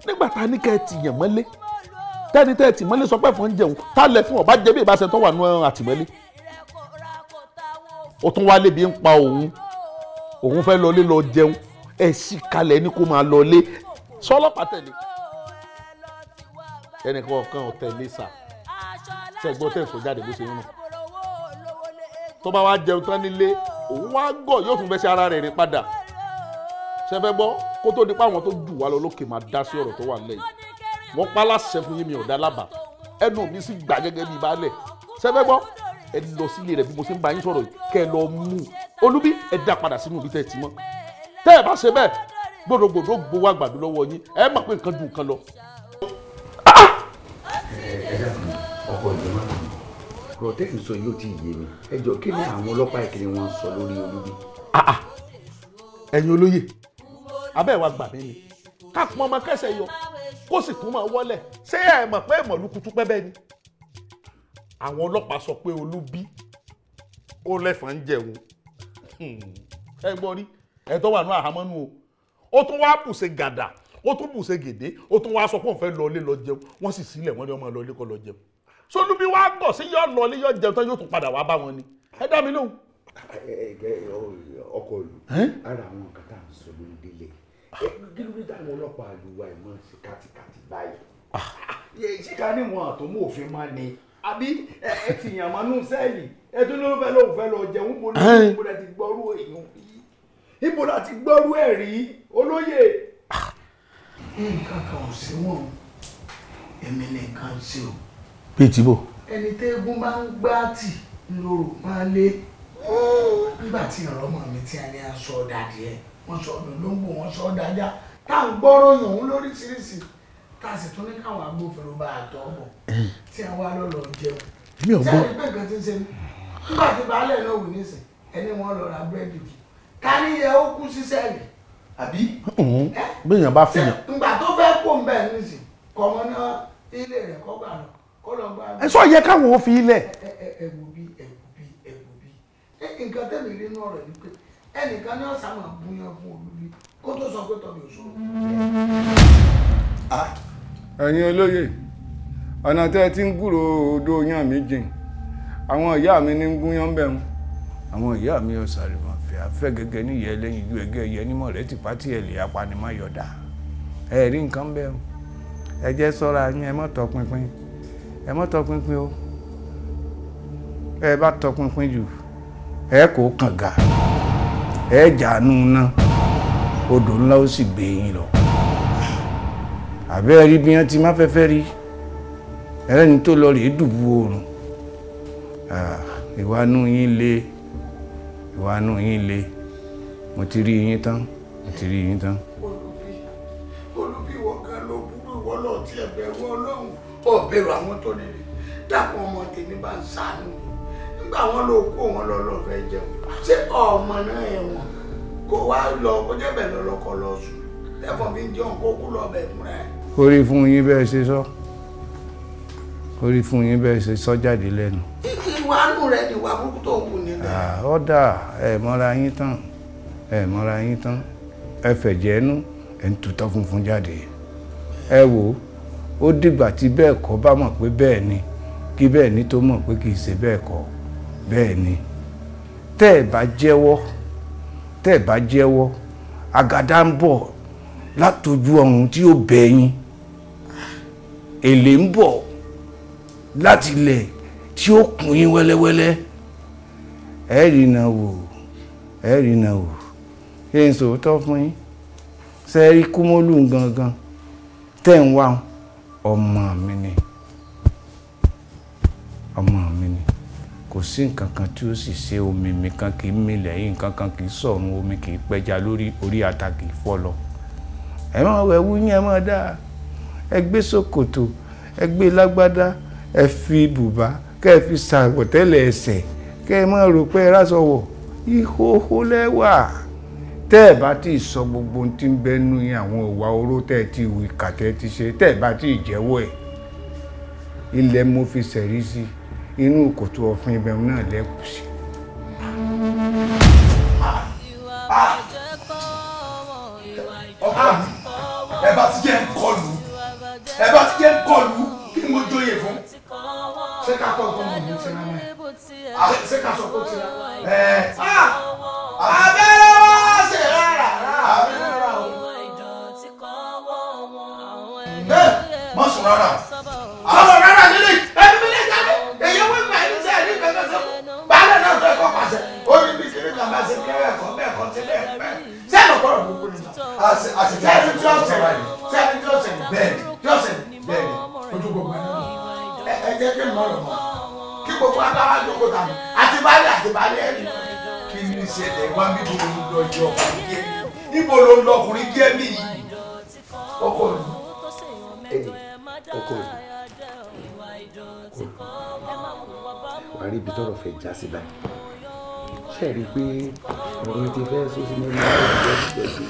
Nígbà tá a ní kẹ́ ẹ ti yàn mọ́lé, tẹ́ni tẹ́ ẹ tì mọ́lé sọ pé ẹ̀fọn ń jẹun, tá a lẹ̀ fún ọ̀bá jẹ bí ìbáṣẹ tó wà nù àtìmọ́lé. Ó tún wá lébi ń pa òun, òun fẹ́ lọlé lọ jẹun, ẹ sì kalẹ̀ ní kó máa lọlé. Sọlọ́pàá tẹ̀lé. Ẹnìkan kan ò tẹ̀lé sà. Ṣé ẹ gbọ́ tẹ́ ẹ sọ jáde bó ṣe ń rùn? Tó bá wá jẹun tán nílé, òun wá gọ̀ yóò tún fẹ́ ṣe ara rẹ̀ rìn padà. Ṣé fẹ́ gbọ́ kó tó di pé àwọn tó jù wá lọ lókè máa dá sí ọ̀rọ̀ tó wà nílẹ̀ yìí. Wọ́n pa láṣẹ fún yín, mi ò dá lábàá. Ẹnu mi sì gbà gẹ́gẹ́ bíi baálẹ̀. Ṣé fẹ́ gbọ́ ẹ lọ sílé rẹ̀ bí mo ṣe ń bá yín sọ̀rọ̀ yìí kẹ́ ẹ lọ mú un. Olúbí ẹ dá padà sínú ibi tẹ́ ẹ ti mọ́. Tẹ́ ẹ bá ṣe bẹ́ẹ̀ gbòdògbòdò gbowó àgbàdo lọ́wọ́ yín, ẹ mọ̀ pé nǹkan ju nǹkan lọ.
Ẹ dákun ọkọ ìjọba, ọ̀rọ̀ tẹ́ ń sọ yóò ti yé mi. Ẹ jọ kí ni àwọn ọlọ́pàá ìkíni wọn sọ lórí Olúbí?
Ẹ̀yin olóyè, abẹ́ ẹ̀ wá gbà mí ni. Ká pọn ọmọ kẹsẹ̀ yọ kó sì tún máa wọlé. Ṣé ẹ mọ̀ pé ìmọ̀lúkutu pẹ́ bẹ́ẹ̀ ni? Àwọn ọlọ́pàá sọ pé Olúbí ó lẹ́fọ̀n ń jẹun. Ẹ gbọ́ rí ẹ tó wà ní àhámọ́ nù o. Ó tún wá bùṣe gàdà, ó tún bùṣe gèdè, ó tún wá sọ pé òun fẹ́ lọ ilé lọ jẹun. Wọ́n sì sílẹ̀ wọ́n ní ọmọ lọ ilé kọ́ lọ jẹun. Solúbí wá gọ̀ sí yọ lọ ilé yọ jẹun tán, yóò tún padà wá bá wọn ni. Ẹ dá mi lóhùn.
Ọkọ ìlú, ara àwọn nǹkan tá à ń sọ ló ń délé. Kí ló dé táwọn ọlọ́pàá àlùwà ẹ̀ máa ń ṣe kátikáti báyìí? Ṣíkà ní wọn àtọmú òfin máa ní àbí ẹ ti yàn máa nú sẹ́ẹ̀lì ẹ tó ló fẹ́ lóun fẹ́ lọ jẹun. Ibo la ti gbọ́rú èèyàn, ibo la ti gbọ́rú ẹ̀ rí olóyè.
Nǹkan kan ò sí wọn, èmi nìkan ṣe o.
Bíi tìbò.
Ẹni tẹ́gùn bá ń gbá tì lóru máa lé. Nígbà tí ìrọ̀mọ̀ mi tí a ní aṣọ dàdí ẹ, wọ́n sọ ọdún ló ń bò, wọ́n sọ dájá tá à ń gbọ́rọ̀ yàn òun lóríṣiríṣi, tá a sì tún ní káwọn agbófinró bá a tọ́ bọ̀ tí a wá lọ́lọ́ jẹun.
Mi ò gbọ́.
Sẹ́yìn pé nǹkan ti ń ṣe mí nígbà tí baálé náà wù nísìn ẹni wọ́n lọ ra búrẹ́dì fún ká ní yẹ ó kú sí sẹ́ẹ̀lì àbí.
Béèyàn bá fi yàn.
Ìgbà tó fẹ́ kó ń bẹ̀ nísìn kọ̀mọ́ náà ilé rẹ̀ kọ́ gbà lọ kó lọ gbà.
Ẹ sọ yẹ káwọn ò fi ilẹ̀.
Ẹ wò bí ẹ wò bí ẹ wò bí nǹkan tẹ̀mí rí inú ọ̀rọ̀ ni pé ẹnìkan ní ọ̀sán máa búyan fún Olúbí kó tó sọ pé tọ́bi òṣòro.
Ẹ̀yin olóyè, ọ̀nà tẹ́ ẹ ti ń gúrò odò yàn mí jìn, àwọn ìyá mi ní ń gúnyán bẹ́ẹ̀ mu. Àwọn ìyá mi ọ̀sàrìmọ̀ fẹ́ afẹ́ gẹ́gẹ́ níyẹ́ lẹ́yìn ju ẹgẹ́ ẹyẹ nímọ̀ rẹ̀ tìpá tí ẹ̀ lè apanimọ̀yọ̀dà. Ẹ rí nǹkan bẹ́ẹ̀ o. Ẹ jẹ́ sọ́ra yín, ẹ má tọpinpin, ẹ má tọpinpin o. Ẹ bá tọpinpin jù, ẹ kò kànga, ẹ jàánú ná, odò ńlá ó sì gbé yín lọ. Àbẹ́ rí bí wọ́n ti má fẹ́fẹ́ rí ẹlẹ́ni tó lọ rèé dùbú oòrùn. Ìwà nú yín le, ìwà nú yín le. Mo ti rí yín tán, mo ti rí yín tán.
Olúbí, ìwọ kan ló burú, ìwọ náà tí ẹ bẹ̀rù Ọlọ́run, ò bẹ̀rù àwọn tó nílé. Dákun ọmọ tèmi bá ń ṣàánú mi. Nígbà wọn lọ kó wọn lọ lọ fẹ́ jẹun, ṣé ọmọ náà ẹ̀wọ̀n kó wá lọ kó jẹ́ bẹ̀ lọ́lọ́kọ lọ sùn tẹ́fọ̀n fi ń jẹun kó kú lọ bẹ̀ fúnra ẹ̀.
Orí fún yín bẹ́ẹ̀ ṣe sọ, orí fún yín bẹ́ẹ̀ ṣe sọ jáde lẹ́nu.
Ìwà nù rẹ ni ìwà burúkú tó ń wù nílẹ̀.
Ọ̀dà ẹ̀ mọ́ra yín tán, ẹ̀ mọ́ra yín tán, ẹ fẹ̀jẹ̀ ẹnu, ẹ̀ ń tutọ́ funfun jáde. Ẹ wò ó dìgbà tí bẹ́ẹ̀ kọ́ bá mọ̀ pé bẹ́ẹ̀ ni, kí bẹ́ẹ̀ ni tó mọ̀ pé kì í ṣe bẹ́ẹ̀ kọ́ bẹ́ẹ̀ ni. Tẹ́ ẹ̀ bá jẹ́wọ́, tẹ́ ẹ̀ bá jẹ́wọ́, àgàdá ń bọ̀ látojú ọ̀run tí ó bẹ̀ yín. Èlé ń bọ̀ láti ilẹ̀ tí ó kùn yín wẹ́lẹ́wẹ́lẹ́. Ẹ rí iná wò, ẹ rí iná wò. Ṣé n sòótọ́ fún yín? Ṣé ẹ rí Kúmólú gangan tẹ́ ń wá? Ọmọ mi ni, ọmọ mi ni. Kò sí nǹkan kan tí ó sì ṣe omi mi kan kì í mi lẹ́yìn, nǹkan kan kì í sọ̀run omi kì í pẹja lórí orí ata kì í fọ́ lọ. Ẹ máa wẹ̀ wú yín, ẹ máa dáa. Ẹ gbé ṣòkòtò, ẹ gbé lágbádá, ẹ fi bùbá, kẹ́ ẹ fi ṣàwọ̀tẹ́lẹ̀ ẹsẹ̀, kẹ́ ẹ máa rò pé ẹ ráṣọ wọ̀. Ìhòhò lẹ́wà. Tẹ́ ẹ bá ti sọ gbogbo ohun tí ń bẹ nú yín, àwọn ìwà oró tẹ́ ẹ ti wù, ìkà tẹ́ ẹ ti ṣe, tẹ́ ẹ bá ti jẹ́wọ́ ẹ̀, ilẹ̀ mo fi ṣẹ̀rí sí, inú kòtò ọ̀fin ibẹ̀ náà lẹ́kù sí.
Ọkọ mi, ẹ bá ti jẹ́ ń kọlù, ẹ bá ti jẹ́ ń kọlù, kí ni mo jóye fún?
Ṣé ká kọ́ ọ̀gbọ́n mi ti ra mẹ́? Ṣé ká sọ pé ó ti ra? Abẹ́rẹ́ wá ṣe rárá abẹ́rẹ́ rárá o.
Má sùn rárá.
Sọ̀rọ̀ rárá nílé ẹni mi lè jáde. Èyí wọ́n gbà ẹni sẹ́yìn ní ìgbẹ́jọ́ sẹ́kù. Baálé náà tó ẹ̀kọ́ pàṣẹ. Ó ní bí kiri kan bá ṣe kẹ́rẹ́ ẹ̀kọ́ bẹ́ẹ̀ kọ́ sí bẹ́ẹ̀ bẹ́ẹ̀. Sẹ́yìn ọ̀pọ̀lọpọ̀ gbogbo ni. Sẹ́yìn tí ó sẹ̀rẹ̀ sẹ́yìn tí ó sẹ̀rẹ̀ bẹ́ẹ̀ tí ó sẹ̀rẹ̀ bẹ́ẹ̀ ojú gbogbo ẹ̀ náà. Ẹ jẹ́ kí n mọ̀ ọ̀rọ̀ mọ́. Kí gbogbo agbára jókòó tàbí àti baálé àti baálé ẹ̀rí.
Kí ni ìṣẹ̀lẹ̀ wá bí ibo ló ń lọ yọ ọkùnrin jẹ́ mi? Ibo ló ń lọ ọkùnrin jẹ́ mi yìí?
Ọkọ mi.
Ọkọ mi. Wàá rí ibi tọ́rọ̀ fẹ́ já sí báyìí. Ṣé ẹ rí i pé ọ̀rọ̀ ti fẹ́ sọ sí mẹ́rin ọ̀rọ̀ ìjọ sí?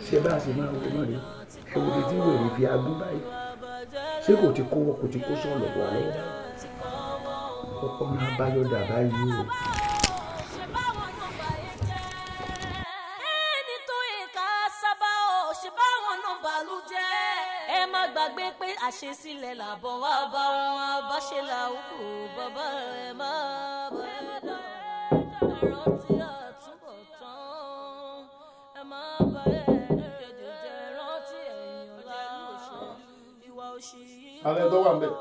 Ṣé bá a ṣe máa wọ náà rí?
Ẹ wo ibi tí wèrè fi agún báyìí. Ṣé kò ti kó kò ti kó sọ̀lọ̀ wà lọ́wọ́ báyìí? Ọ̀nà àbáyọ dà báyìí o.
Ẹni tó ìka sábà ò ṣe báwọn náà bàlújẹ́. Ẹ má gbàgbé pé àṣesílẹ̀ làbọ̀ wá bá wọn bá ṣe là ó kù bàbá ẹ má bà ẹ dá. Rántí àtúbọ̀tán ẹ má bà ẹ jẹjẹjẹ rántí ẹ̀yìn ọ̀la ìwà òṣì yìí.
Alẹ́ tó wà ń bẹ̀.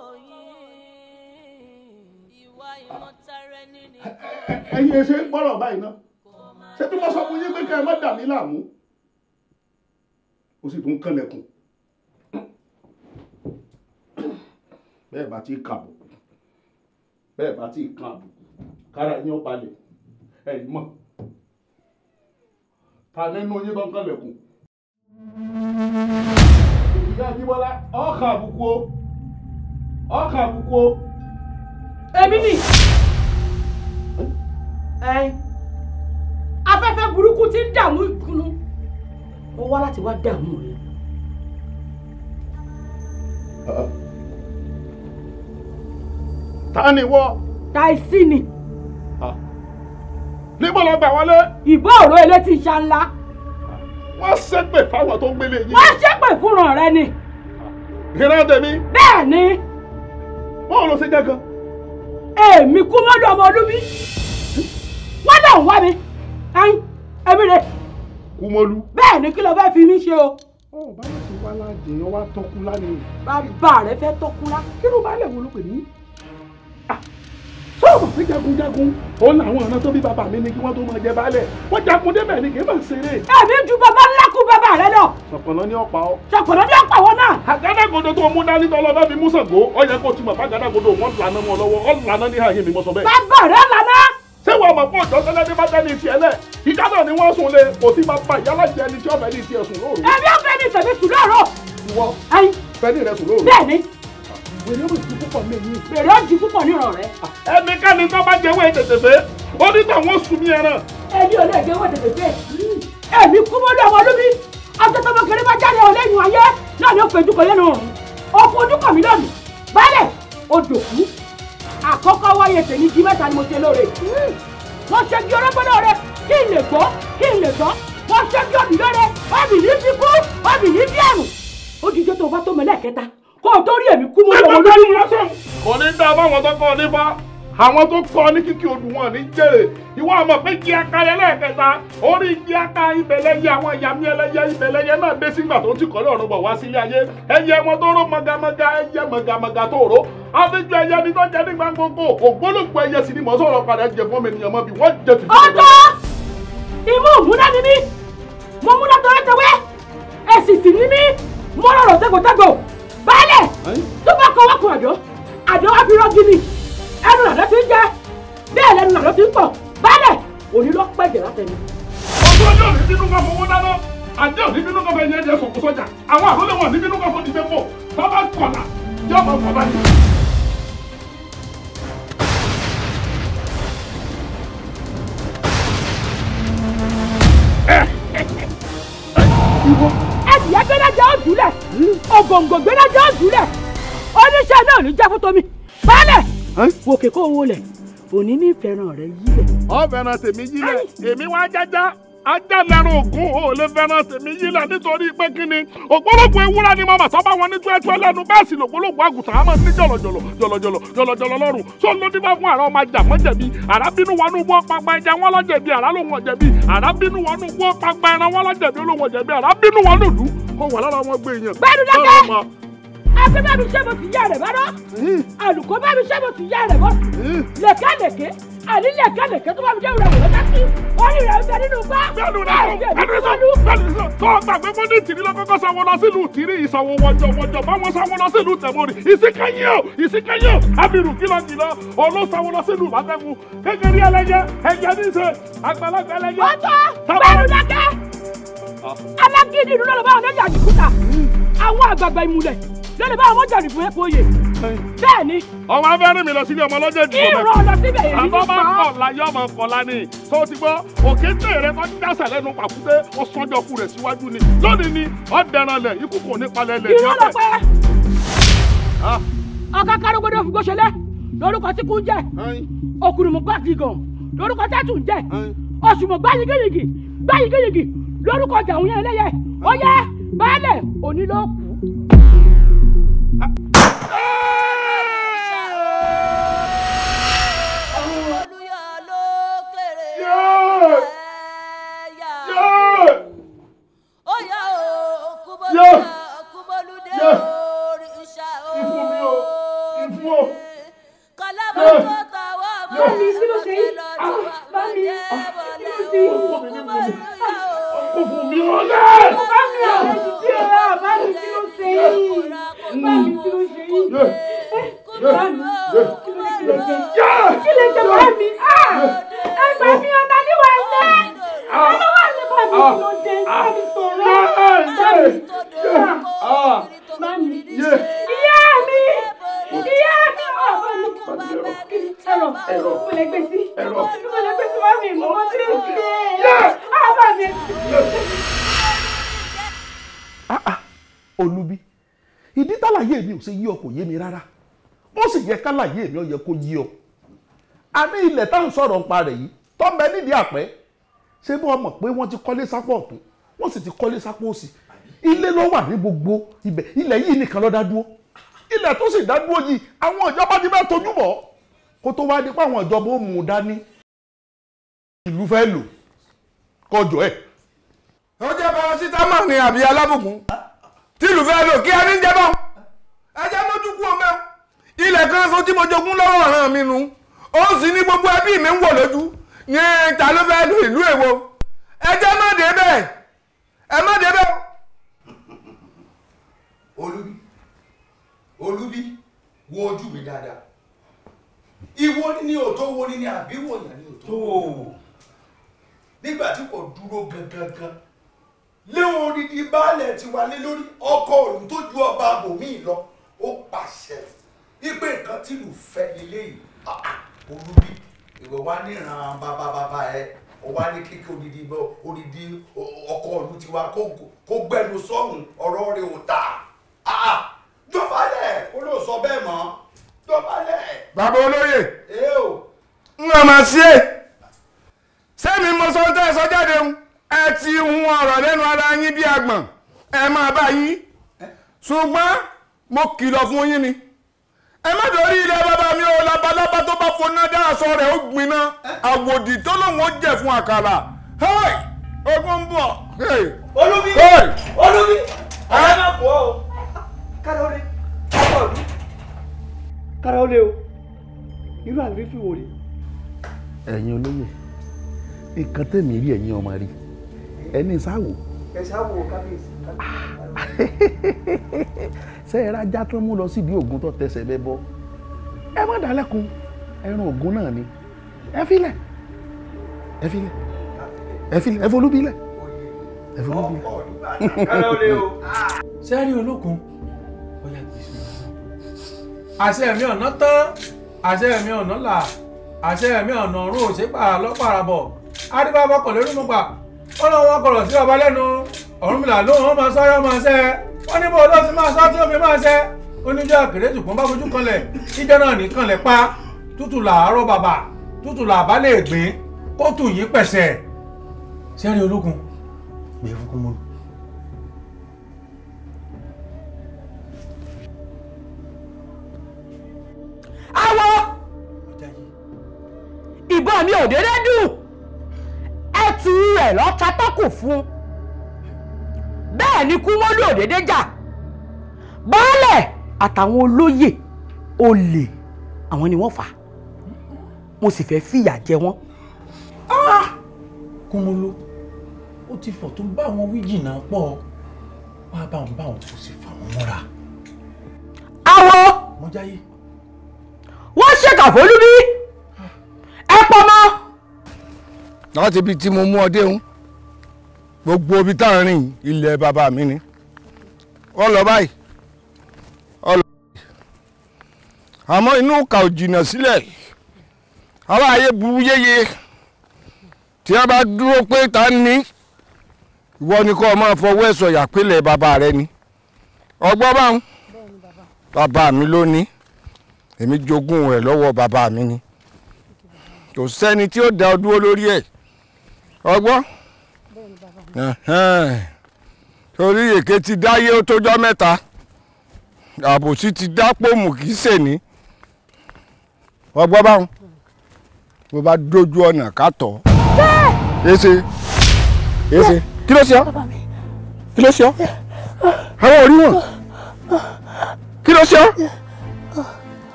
Ẹ̀yin ẹ ṣe ń gbọ́rọ̀ báyìí ná. Ṣé bí mo sọ fún yín pé kẹ́ ẹ má dà mí láàmú? Ó sì tún kànlẹ̀kùn. Bẹ́ẹ̀ bá ti kàn àbùkù, bẹ́ẹ̀ bá ti kàn àbùkù, kára yín ó balẹ̀, ẹ̀yin mọ̀. Ta nínú yín tó ń kànlẹ̀kùn? Ìyá Ajíbọ́lá, ọkàn àbùkù o, ọkàn àbùkù o.
Èmi ni afẹ́fẹ́ burúkú tí ń dààmú ìkùnú ó wá láti wá dààmú rẹ.
Ta ni wọ́?
Táìsì ni.
Níbo ló gbà wọlé?
Ìbò òró elétí ìṣá ńlá.
Wọ́n ṣépè fáwọn tó ń gbélé yìí.
Wọ́n ṣépè fúnra rẹ ni.
Ìran tèmi.
Bẹ́ẹ̀ ni.
Báwo ló ṣe jẹ́ gan?
Èmi kú mọ́dọ̀ ọmọ Olúbí. Wọ́n náà wá mi. Ẹ̀mí rẹ̀.
Kúmọ́lú.
Bẹ́ẹ̀ ni, kí ló fẹ́ fi mí ṣe o?
Ọ̀ bá yóò ti wá láàjì yẹn wá tọ́kú lánàá.
Bàbá rẹ fẹ́ tọ́kú lá.
Kí ló bá lẹ̀ wo ló pè ní? Sọ́ọ̀bù sí jagunjagun, òun làwọn ọ̀nà tó bí bàbá mi ní kí wọ́n tó máa jẹ baálẹ̀. Wọ́n jagun débẹ̀ ni kì í máa ṣeré.
Èmi ju bàbá ńlá kú bàbá rẹ lọ.
Ṣọ̀pọ̀nà ní ọ̀pá ọ.
Ṣọ̀pọ̀nà ní ọ̀pá wọn náà.
Àgádágodo tó mú dání tọ́lọ́ bá fi mú Ṣàngó, ó yẹ kó ti mọ̀ fàgádágodo wọn lànà mọ́ lọ́wọ́, ó lànà ní àyè mi mọ́ sọ bẹ́ẹ̀.
Bàbá rẹ lànà.
Ṣé wàá mọ̀ fún ọjọ́ tẹ́lẹ̀ ní bá dání tiẹ̀ lẹ̀? Ìjà náà ni wọ́n sùn lé, kò sí bàbá ìyálàjẹ ẹni tí ọ̀fẹ́ ní tiẹ̀ sùn lóru.
Èmi ọ̀fẹ́ ní tèmi sùn lóru.
Ìwọ fẹ́ ní rẹ sùn lóru.
Bẹ́ẹ̀ni.
Wèrè ó di púpọ̀ ní èyí.
Wèrè ó di púpọ̀ ní ìrọ̀ rẹ.
Ẹnikẹ́ni tó bá jẹ́wọ́ tètè fẹ́, ó ní tàwọn sùn mí ẹran.
Èmi ò lè jẹ́wọ́ tètè fẹ́. Èmi kú mọ́lú ọmọ Olúbí. Ọjọ́ tó mọ́kẹ́rẹ́ bá jáde ọ̀lẹ́yìn ayé náà ni ó fojú kan lẹ́nu ọ̀run. Ó fojú kàn mí lónìí. Baálẹ̀, ó dòkú. Àkọ́kọ́ wáyé tèmi jí mẹ́ta ni mo ṣe lóore. Wọ́n ṣe kí orógbó lóore kí n lè gbọ́ kí n lè gbọ́. Wọ́n ṣe kí obì lóore, obì ní fi kú, obì ní fi àrùn. Ó dijọ́ tó o bá tó mọ lẹ́ẹ̀kẹta kó o tó rí èmi kú mọ́ lọ́wọ́ lórí.
Kò ní dá fáwọn tó kọ́ ọ nípa àwọn tó kọ́ ní kíkí odù wọn ní jèrè. Ìwọ ọmọ pé jí aka ẹlẹ́ẹ̀kẹta orí jí aka ibẹ̀lẹ́yẹ àwọn ìyá mi ẹlẹ́yẹ ibẹ̀lẹ́yẹ náà dé sígbà tó ti kọ́ lọ́rùn bọ̀ wá sílé ayé. Ẹyẹ wọn tó ró mọ̀gàmọ̀gà ẹyẹ mọ̀gàmọ̀gà tó ró. Àfijọ́ ẹyẹ ni tó jẹ nígbà gbogbo ògbólógbò ẹyẹ sì ni mọ̀ sọ̀rọ̀ padà jẹ fún mi ènìyàn mọ́ bí wọ́n jẹ tìjú.
Ọjọ́ imú òmùdá ni mí, mo múná tọwẹ́tọwẹ́, èsì sì ni mí, mo rọrọ̀ tẹ́gbọ̀tẹ́gbọ̀. Baálẹ̀ tó bá kọ wákùn àdó àdó wá fi rọ́gí ni ẹnu làdó ti ń jẹ bẹ́ẹ̀ lẹ́nu làdó ti ń pọ̀. Baálẹ̀ òní ló pẹ̀jẹ̀ látẹnu.
Ọjọ́ ọjọ́ òní bínú kan fowó dáná, àjẹ́ òní bínú kan fẹ́ yẹn jẹ sọ̀kò sọ́jà, àwọn àrólé wọn ní bínú kan fún ìdíbẹ́ pọ̀, bàbá kọ̀là yóò máa fọ̀ báyìí.
Ìwọ ẹdìyẹ gbẹdájẹ ọdúnlẹ ògòǹgò gbẹdájẹ ọdúnlẹ oníṣẹ́ náà ní jẹ́ fún tomi. Baálẹ̀ wòkè kó owó lẹ̀ òní ní ìfẹ́ràn rẹ yílẹ̀.
Ọ fẹ́ràn tèmi yílẹ̀, èmi wá jájá ajá lẹ́rù ògún ò lè fẹ́ràn tèmi yílẹ̀ nítorí pé kí ni ògbólógbò ewúrẹ́ ni màmá sábà wọn ní túẹ́túẹ́ lẹ́nu bẹ́ẹ̀ sì lògbólógbò àgùntàn á máa ní jọ̀lọ̀jọ̀lọ̀ jọ̀lọ̀jọ̀lọ̀ jọ̀lọ̀jọ̀lọ̀ lọ́rùn tó ló dín bá fún àrà ọmọ ajá mọ́jẹ̀bi àrà bínú wọnú wọ́ pagba ẹja wọn lọ́jẹ̀bi àrà lòun ọ̀jẹ̀bi àrà bínú wọnú wọ́ pagba ẹran wọn lọ́jẹ̀bi olóhùn ọ̀jẹ̀bi àrà bínú wọnú ìlú kó wà lára wọn gbé èèyàn.
Gbẹ́nu dákẹ́. Àfi bá mi ṣe mo ti yá rẹ̀ bá rọ́. Àlùkò bá mi ṣe mo ti yá rẹ̀ bọ́. Lẹ̀kẹ́lẹ̀kẹ́ àní lẹ̀kẹ́lẹ̀kẹ́ tó bá mi jẹ́ ìrẹ̀ wò lọ́jà sí. Orí rẹ̀ ń bẹ nínú gbá.
Bẹ́ẹ̀ni rẹ̀ bẹ́ẹ̀ni sọ tó gbàgbé fún ní tìrí lọ́kọ́kọ́ sanwó lọ sílùú tìrí ìsanwó wọjọ wọjọ báwọn sanwó lọ sílùú tẹ̀mọ́rì ìsìnkẹ́yìn o ìsìnkẹ́yìn o abiru kìlọ̀kìlọ̀ olósanwó lọ sílùú bàtẹ́kù kékeré ẹlẹ́yẹ ẹ̀jẹ̀ ní í ṣe àgbàlagbà ẹlẹ́yẹ.
Ọjọ́ bẹ́ẹ̀ni dákẹ́. Alágídí ìlú lọ́lọ́ báwọn ọjà àdìgúta. Àwọn àgbààgbà ìmùlẹ̀ lọ́lọ́ báwọn ọjà àdìgún ẹ̀kọ́ oyè. Bẹ́ẹ̀ ni.
Ọmọ afẹ́rìn mi lọ sílé ọmọ ọlọ́jọ́ ìdìbò
mẹ́ta. Ìrọ̀ lọ síbẹ̀ èyí ní
pa. Àbọ̀ máa ń kọ̀ láyé ọmọ kọ̀ọ̀la ni. Tó ti gbọ́, òkété rẹ tó dásà lẹ́nu pàkúté, ó sọ́jọ́ kú rẹ̀ síwájú ni. Lónìí ni, ó dẹran lẹ̀, ikú kò ní palẹ̀ lẹ̀.
Irọ́ lọ pẹ́. Ọ̀ká kárógbódò fún gbóṣẹlẹ̀ lórúkọ tí kú ń jẹ́. Òkùrùmù gbàgìgàn lórúkọ tẹ́tù ń jẹ́. Òṣùmọ̀ gbáyigéyigì gbáyigéyigì lórúkọ jàun yẹn lẹ́yẹ. Ó yẹ baálẹ̀ òní ló kú.
Olúbí, ìdí tálàyé mi ò ṣe yí ọ kò yé mi rárá, ó sì yẹ kálàyé mi ó yẹ kó yí ọ. Àní ilẹ̀ tá à ń sọ̀rọ̀ nípa rẹ̀ yìí tọ́mọ nídìí àpẹ́, ṣé bí wọ́n mọ̀ pé wọ́n ti kọ́lé sápò ọ̀tún, wọ́n sì ti kọ́lé sápò òsì, ilé ló wà ní gbogbo ibẹ̀, ilẹ̀ yìí nìkan ló dá dúró. Ilẹ̀ tó sì dá dúró yìí àwọn ìjọba ti fẹ́ tójú bọ̀ kó tó wá di pé àwọn ìjọba ó mú un dání. Ìlú fẹ́ lò kọjọ ẹ̀.
Ó jẹ́ parasitamọ́ ni àbí alábùkún tìlù fẹ́ lò kí ẹni jẹ́ bọ́ ẹ jẹ́ mójú kú ọmọ ilẹ̀ kan so tí mo jogún lọ́wọ́ ọ̀ràn mi nu ó sì ní gbogbo ẹbí mi ń wò lójú ní ta ló fẹ́ lò ìlú èwo ẹ jẹ́ má dé bẹ́ẹ̀ ẹ má dé bẹ́ẹ̀.
Olúbí, Olúbí, wo ojú mi dáadáa. Ìwọ ni ò tó wo ni àbí wòyàn ni ò tó. Nígbà tí kò dúró gangan lé odidi baálẹ̀ ti wà lé lórí ọkọ òrùn tó ju ọba abòmíì lọ, ó pàṣẹ wípé nǹkan tìlù fẹ́ nílé yìí. Olúbí, ìwọ wá níran bàbá bàbá ẹ, ó wá ní kíkẹ́ odidi odidi ọkọ òrùn tiwa kó gbẹnu sọ́hùn, ọ̀rọ̀ rẹ̀ ò tà. Dọ̀bálẹ̀, ó ló sọ bẹ́ẹ̀ mọ́, dọ̀bálẹ̀.
Bàbá olóyè, ń ọmọ sí ẹ sẹ́mi mo sọ tẹ́ ẹ sọ jáde ń ẹ ti hun ọ̀rọ̀ lẹ́nu ara yín bí agbọ̀n, ẹ máa bá yín, ṣùgbọ́n mo kìlọ̀ fún yín ni ẹ má dórí ilẹ̀ bàbá mi ò, labalábá tó bá foná dá aṣọ rẹ̀ ó gbiná, àwòdì tó lóun ó jẹ̀ fún àkàrà. Ogun ń bọ̀.
Olúbí, Olúbí, ọ̀rẹ́ máa pọ̀ o, kára ó lé, ọkọ̀ ọ̀dún, kára ó lé o, irú àrífín wo ni.
Ẹ̀yin olóyè, nǹkan tẹ̀mí rí ẹ̀yin ọmọ rí ẹni sáwò.
Ẹ sáwò kábíyèsí.
Ṣé ẹ rájá tó mú lọ síbi ògùn tó tẹsẹ̀ bẹ́ bọ́? Ẹ má dálẹ́kun, ẹran ògùn náà ni. Ẹ filẹ̀, ẹ filẹ̀, ẹ filẹ̀, ẹ folúbi lẹ̀, ẹ folúbi lẹ̀.
Kára ó lé o.
Sẹ́rí olókun, ọ̀yà gbèsè. Àṣẹ mi ọ̀nà tán, àṣẹ mi ọ̀nà là, àṣẹ mi ọ̀nà ọ̀run òṣèpà lọ́pàràbọ̀. Adébábọ̀ kọ̀ lórí mú pa, ó lọ wọn kọ̀rọ̀ sí ọba lẹ́nu, Ọ̀rúnmìlà lóhùn ó máa sọ́yọ́ máa ṣẹ́, wọ́n ní bó ló ti máa sọ́ tí ó fi máa ṣẹ́, oníjọ́ àkèrè tùpọ́n bá fojú kanlẹ̀, ìjọ náà ní kanlẹ̀ pa, tútù làárọ̀ bàbà, tútù làbá lè gbìn, kó tù yín pẹ̀sẹ̀. Sẹ́rí olókun, gbé fún Kúmọ́lù.
Awọ! Ìbọn mi ò dédé dùn, ẹtù rẹ̀ lọ́ta tọ́kù fún, bẹ́ẹ̀ ni Kúmọ́lù ò dédé jà, baálẹ̀ àtàwọn olóyè olè àwọn ni wọ́n fà á, mo sì fẹ́ fìyà jẹ wọ́n.
Kúmọ́lù, ó ti fọ̀ tó bá wọn wí jìnnà pọ̀, wá bá wọn kò sì fà wọ́n mọ́ra.
Awọ!
Mọ́jáyé.
Wọ́n ṣèkà f'Olúbí, ẹ pọ̀ mọ́.
Láti ibi tí mo mú ọ dé ń gbogbo ibi tá à ń rìn ilẹ̀ bàbá mi ni ọ lọ báyìí, ọ lọ báyìí.
Àmọ́ inú ìkà ò jìnnà sílẹ̀. Ará ayé burú yéye. Tí a bá dúró pé ta ní, ìwọ ni kó o máa fọwọ́ ẹ̀ sọ̀yà pélé bàbá rẹ ni. Ọgbọ́n báwọn. Bàbá mi ló ní. Èmi jogún rẹ̀ lọ́wọ́ bàbá mi ni. Kò sẹ́ni tí ó dá ọ dúró lórí ẹ̀. Ọgbọ́n. Torí èké ti dáyé ó tójọ́ mẹ́ta. Àbòsí ti dá pòmù kì í ṣèní. Ọgbọ́n báwọn. Bó bá dójú ọ̀nà ká tọ̀. Èsè èsè kí ló ṣe ọ́? Kí ló ṣe ọ́? Àwọn ò rí wọn. Kí ló ṣe ọ́?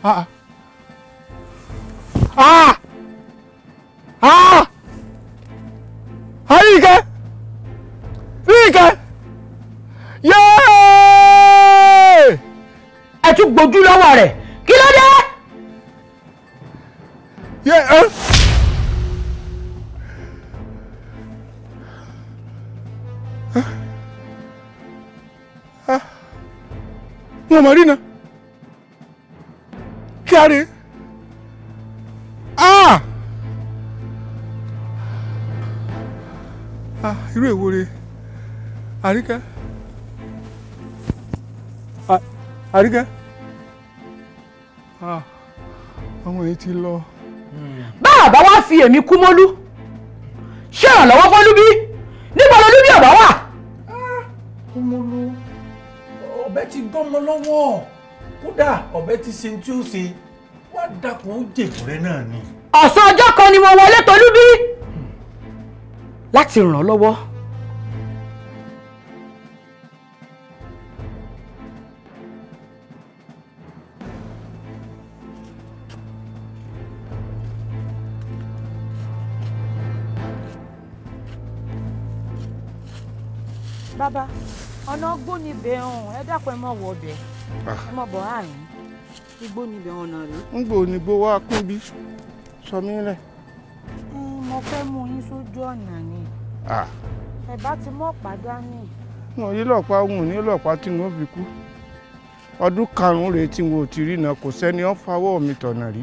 Ah! Ah! Ah! Àríkẹ́! Ríkẹ́! Yéé!
Ẹ tún gbójú lọ́wọ́ rẹ̀. Kí ló dé?
Yé ẹ́! Wọ́n mọ̀ rí na. Kí a rí? Ah! Ah, irú èwo re? Àríkẹ́. Àríkẹ́. Ah, àwọn èyí ti lọ.
Bá wá fi èmi Kúmólú ṣé ìrànlọ́wọ́ fọ́lúbí? Níbo lolúbí ọ̀bá wà?
Kúmólú, ọ̀bẹ ti gbọ́mọ lọ́wọ́. Kódà ọ̀bẹ ti ṣe tí ó ṣe, wá dákun ó jèbùrẹ́ náà ni.
Ọ̀sán ọjọ́ kan ni mo wọlé tolúbí láti ràn án lọ́wọ́.
Bàbá, ọ̀nà gbó níbẹ̀ ọ̀hún, ẹ dákun ẹ mọ̀ wọ ọbẹ̀, ẹ mọ̀ bọ̀ àrùn, igbó níbẹ̀ ọ̀nà rèé.
Ń gbò ní gbó wá kún bí, sọ mí lẹ̀.
Mo fẹ́ mú yín sójú ọ̀nà ni. Ẹ bá ti mọ̀ pàdánù.
Wọn yí lọ́pàá òun ní lọ́pàá tí wọ́n fi kú. Ọdún 5 rèé tí wọn ò ti rí náà, kò sẹ́ni ó fawọ́ mi tọ̀nà rí.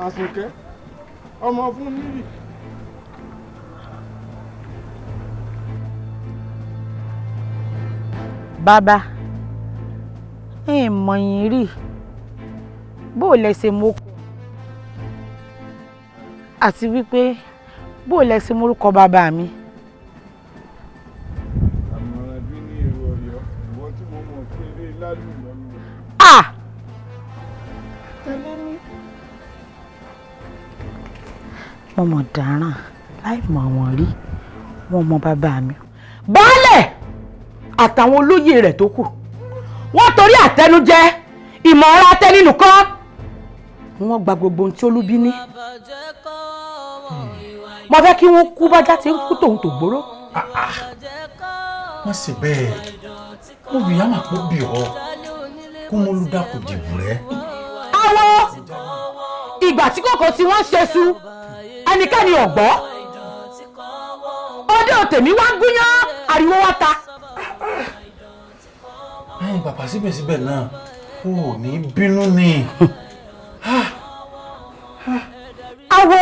Àsùnkẹ́ ọmọ fún níyì.
Bàbá, ẹ mọ̀ yín rí, bó o lẹ ṣe mú kọ àti wípé bó o lẹ ṣe mórúkọ bàbá mi.
Àmọ̀ràn bí ní èrò Ọ̀yọ́, ìwọ tí mo mọ̀ pé eré lálùmọ́ mi.
Ah!
Tẹ̀lé mi.
Wọ́n mọ̀ dáràn láì mọ̀ wọ́n rí, wọ́n mọ bàbá mi.
Baálẹ̀ àtàwọn olóyè rẹ̀ tó kù wọ́n torí àtẹnujẹ ìmọ̀ràn atẹnínú kan wọ́n gba gbogbo ohun tí Olúbí ní. Mo fẹ́ kí wọ́n kú bájá tí ń kú tòun tó gbóró.
Wọ́n sì bẹ́ẹ̀ mo fi yàmà kó bì ọ́ Kúmólú dákun dìbò rẹ.
Awo ìgbà tí kòkó tí wọ́n ṣe su ẹnikẹ́ni ọ̀gbọ́ ọdẹ òtẹ̀mí wá gúnyán ariwo wá ta.
Ẹ̀yin bàbá síbẹ̀síbẹ̀ náà o ò ní bínú ni.
Awo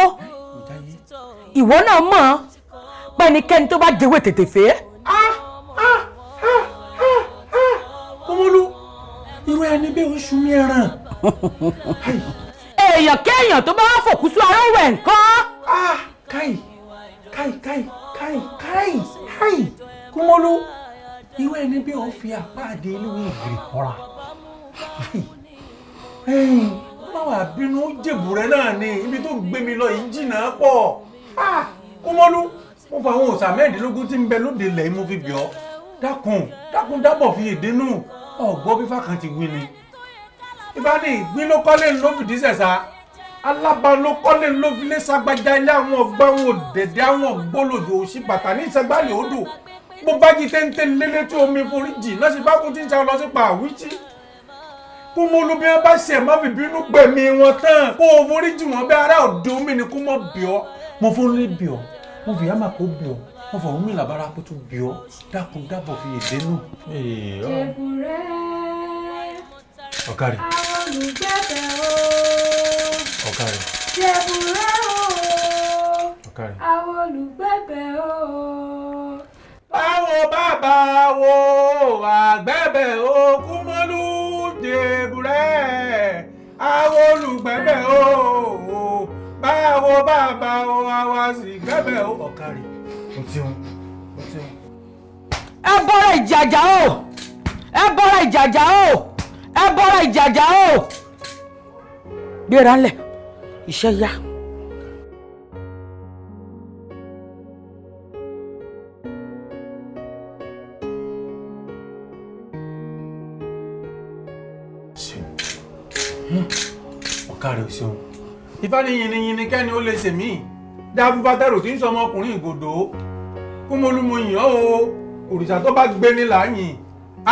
ìwọ náà mọ̀ pẹ́nikẹ́ni tó bá jẹ́wé tètè fẹ́.
Kúmólú, irú ẹni bí oṣù mi ẹran.
Èèyàn kéèyàn tó bá wá fòkú sí ara wẹ̀ nǹkan.
Káì káì káì káì káì káì Kúmólú, irú ẹni bí ó fi àpáàdé eléwé ìgìrì kọ́ra. Má wàá bínú jèbù rẹ náà ni ibi tó gbé mi lọ yìí jìnnà pọ̀. Kúmólú, mo fa àwọn òòṣà 16 tí ń bẹ lóde ilẹ̀ yìí mo fi bì ọ́. Dákun dákun dábọ̀ fi èdè nù ọ̀gbọ́ bí fákan ti wí ni. Ifá ní ìgbín ló kọ́lé ló fìdí sẹ̀sà. Alábà ló kọ́lé ló fi lé sagbájá ilé àwọn ọgbà àwọn òdẹ̀dẹ̀ àwọn ògbólòdò òsì bàtà ní ìsagbálẹ̀ odò. Bó bá jí téńté lélé tí omi forí jì náà sì bá kú tí ń sa lọ sípa àwíjí. Kúmólú bí wọ́n bá ṣe má fi bínú gbẹ̀mí wọn tán kó o forí jì wọ́n bí ará òde omi ni kó mọ̀ bí ọ́. Mo fún lé bì ọ́, mo fi yàmà kó bì ọ́, mo fọ̀rún mi làbára kó tún bì ọ́, dákun dábọ̀ fi èdè nù.
Jẹ̀bùrẹ́.
Ọ̀kàrẹ̀.
Àwọn olùgbẹ̀bẹ̀ o.
Ọ̀kàrẹ̀.
Jẹ̀bùrẹ́ o.
Ọ̀kàrẹ̀.
Àwọn olùgbẹ̀bẹ̀ o.
Báwo bàbá wo àgbẹ̀bẹ̀ o Kúmọ́lú jẹ̀bùrẹ́ àwọn olùgbẹ̀bẹ̀ o báwo bàbá wo àwa sì gbẹ̀bẹ̀ o. Ọ̀kàrẹ̀ o ṣeun o ṣeun.
Ẹ bọ́ra ìjàjà o, ẹ bọ́ra ìjàjà o, ẹ bọ́ra ìjàjà o. Gbéra ńlẹ̀, iṣẹ́ yá.
Ọ̀kàrẹ̀ o ṣeun. Ifá ní yinyinyin kẹ́ni ó lè ṣe mí. Dáfúfátẹ́rù tí ń sọ ọmọkùnrin ìgòdò. Kúmọlú mo yàn ọ́ o. Òrìṣà tó bá gbé ní làáyìn.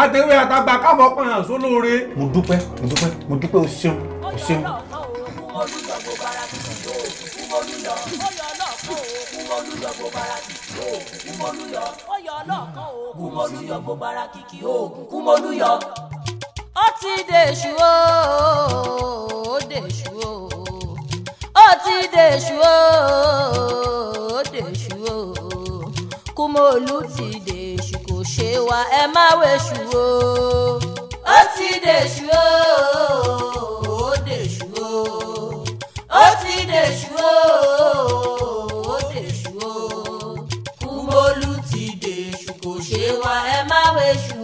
Àtẹ̀wé àtàgbà káfọ́ pọ̀yàn sólóore. Mo dúpẹ́, mo dúpẹ́, mo dúpẹ́ o ṣeun, o ṣeun.
Ó ti dèṣù o, ó dèṣù o, ó ti dèṣù o, ó dèṣù o. Kúmọ̀lú ti dèṣù kò ṣe wá, ẹ má wéṣù o. Ó ti dèṣù o, ó dèṣù o, ó ti dèṣù o, ó dèṣù o. Kúmọ̀lú ti dèṣù kò ṣe wá, ẹ má wéṣù.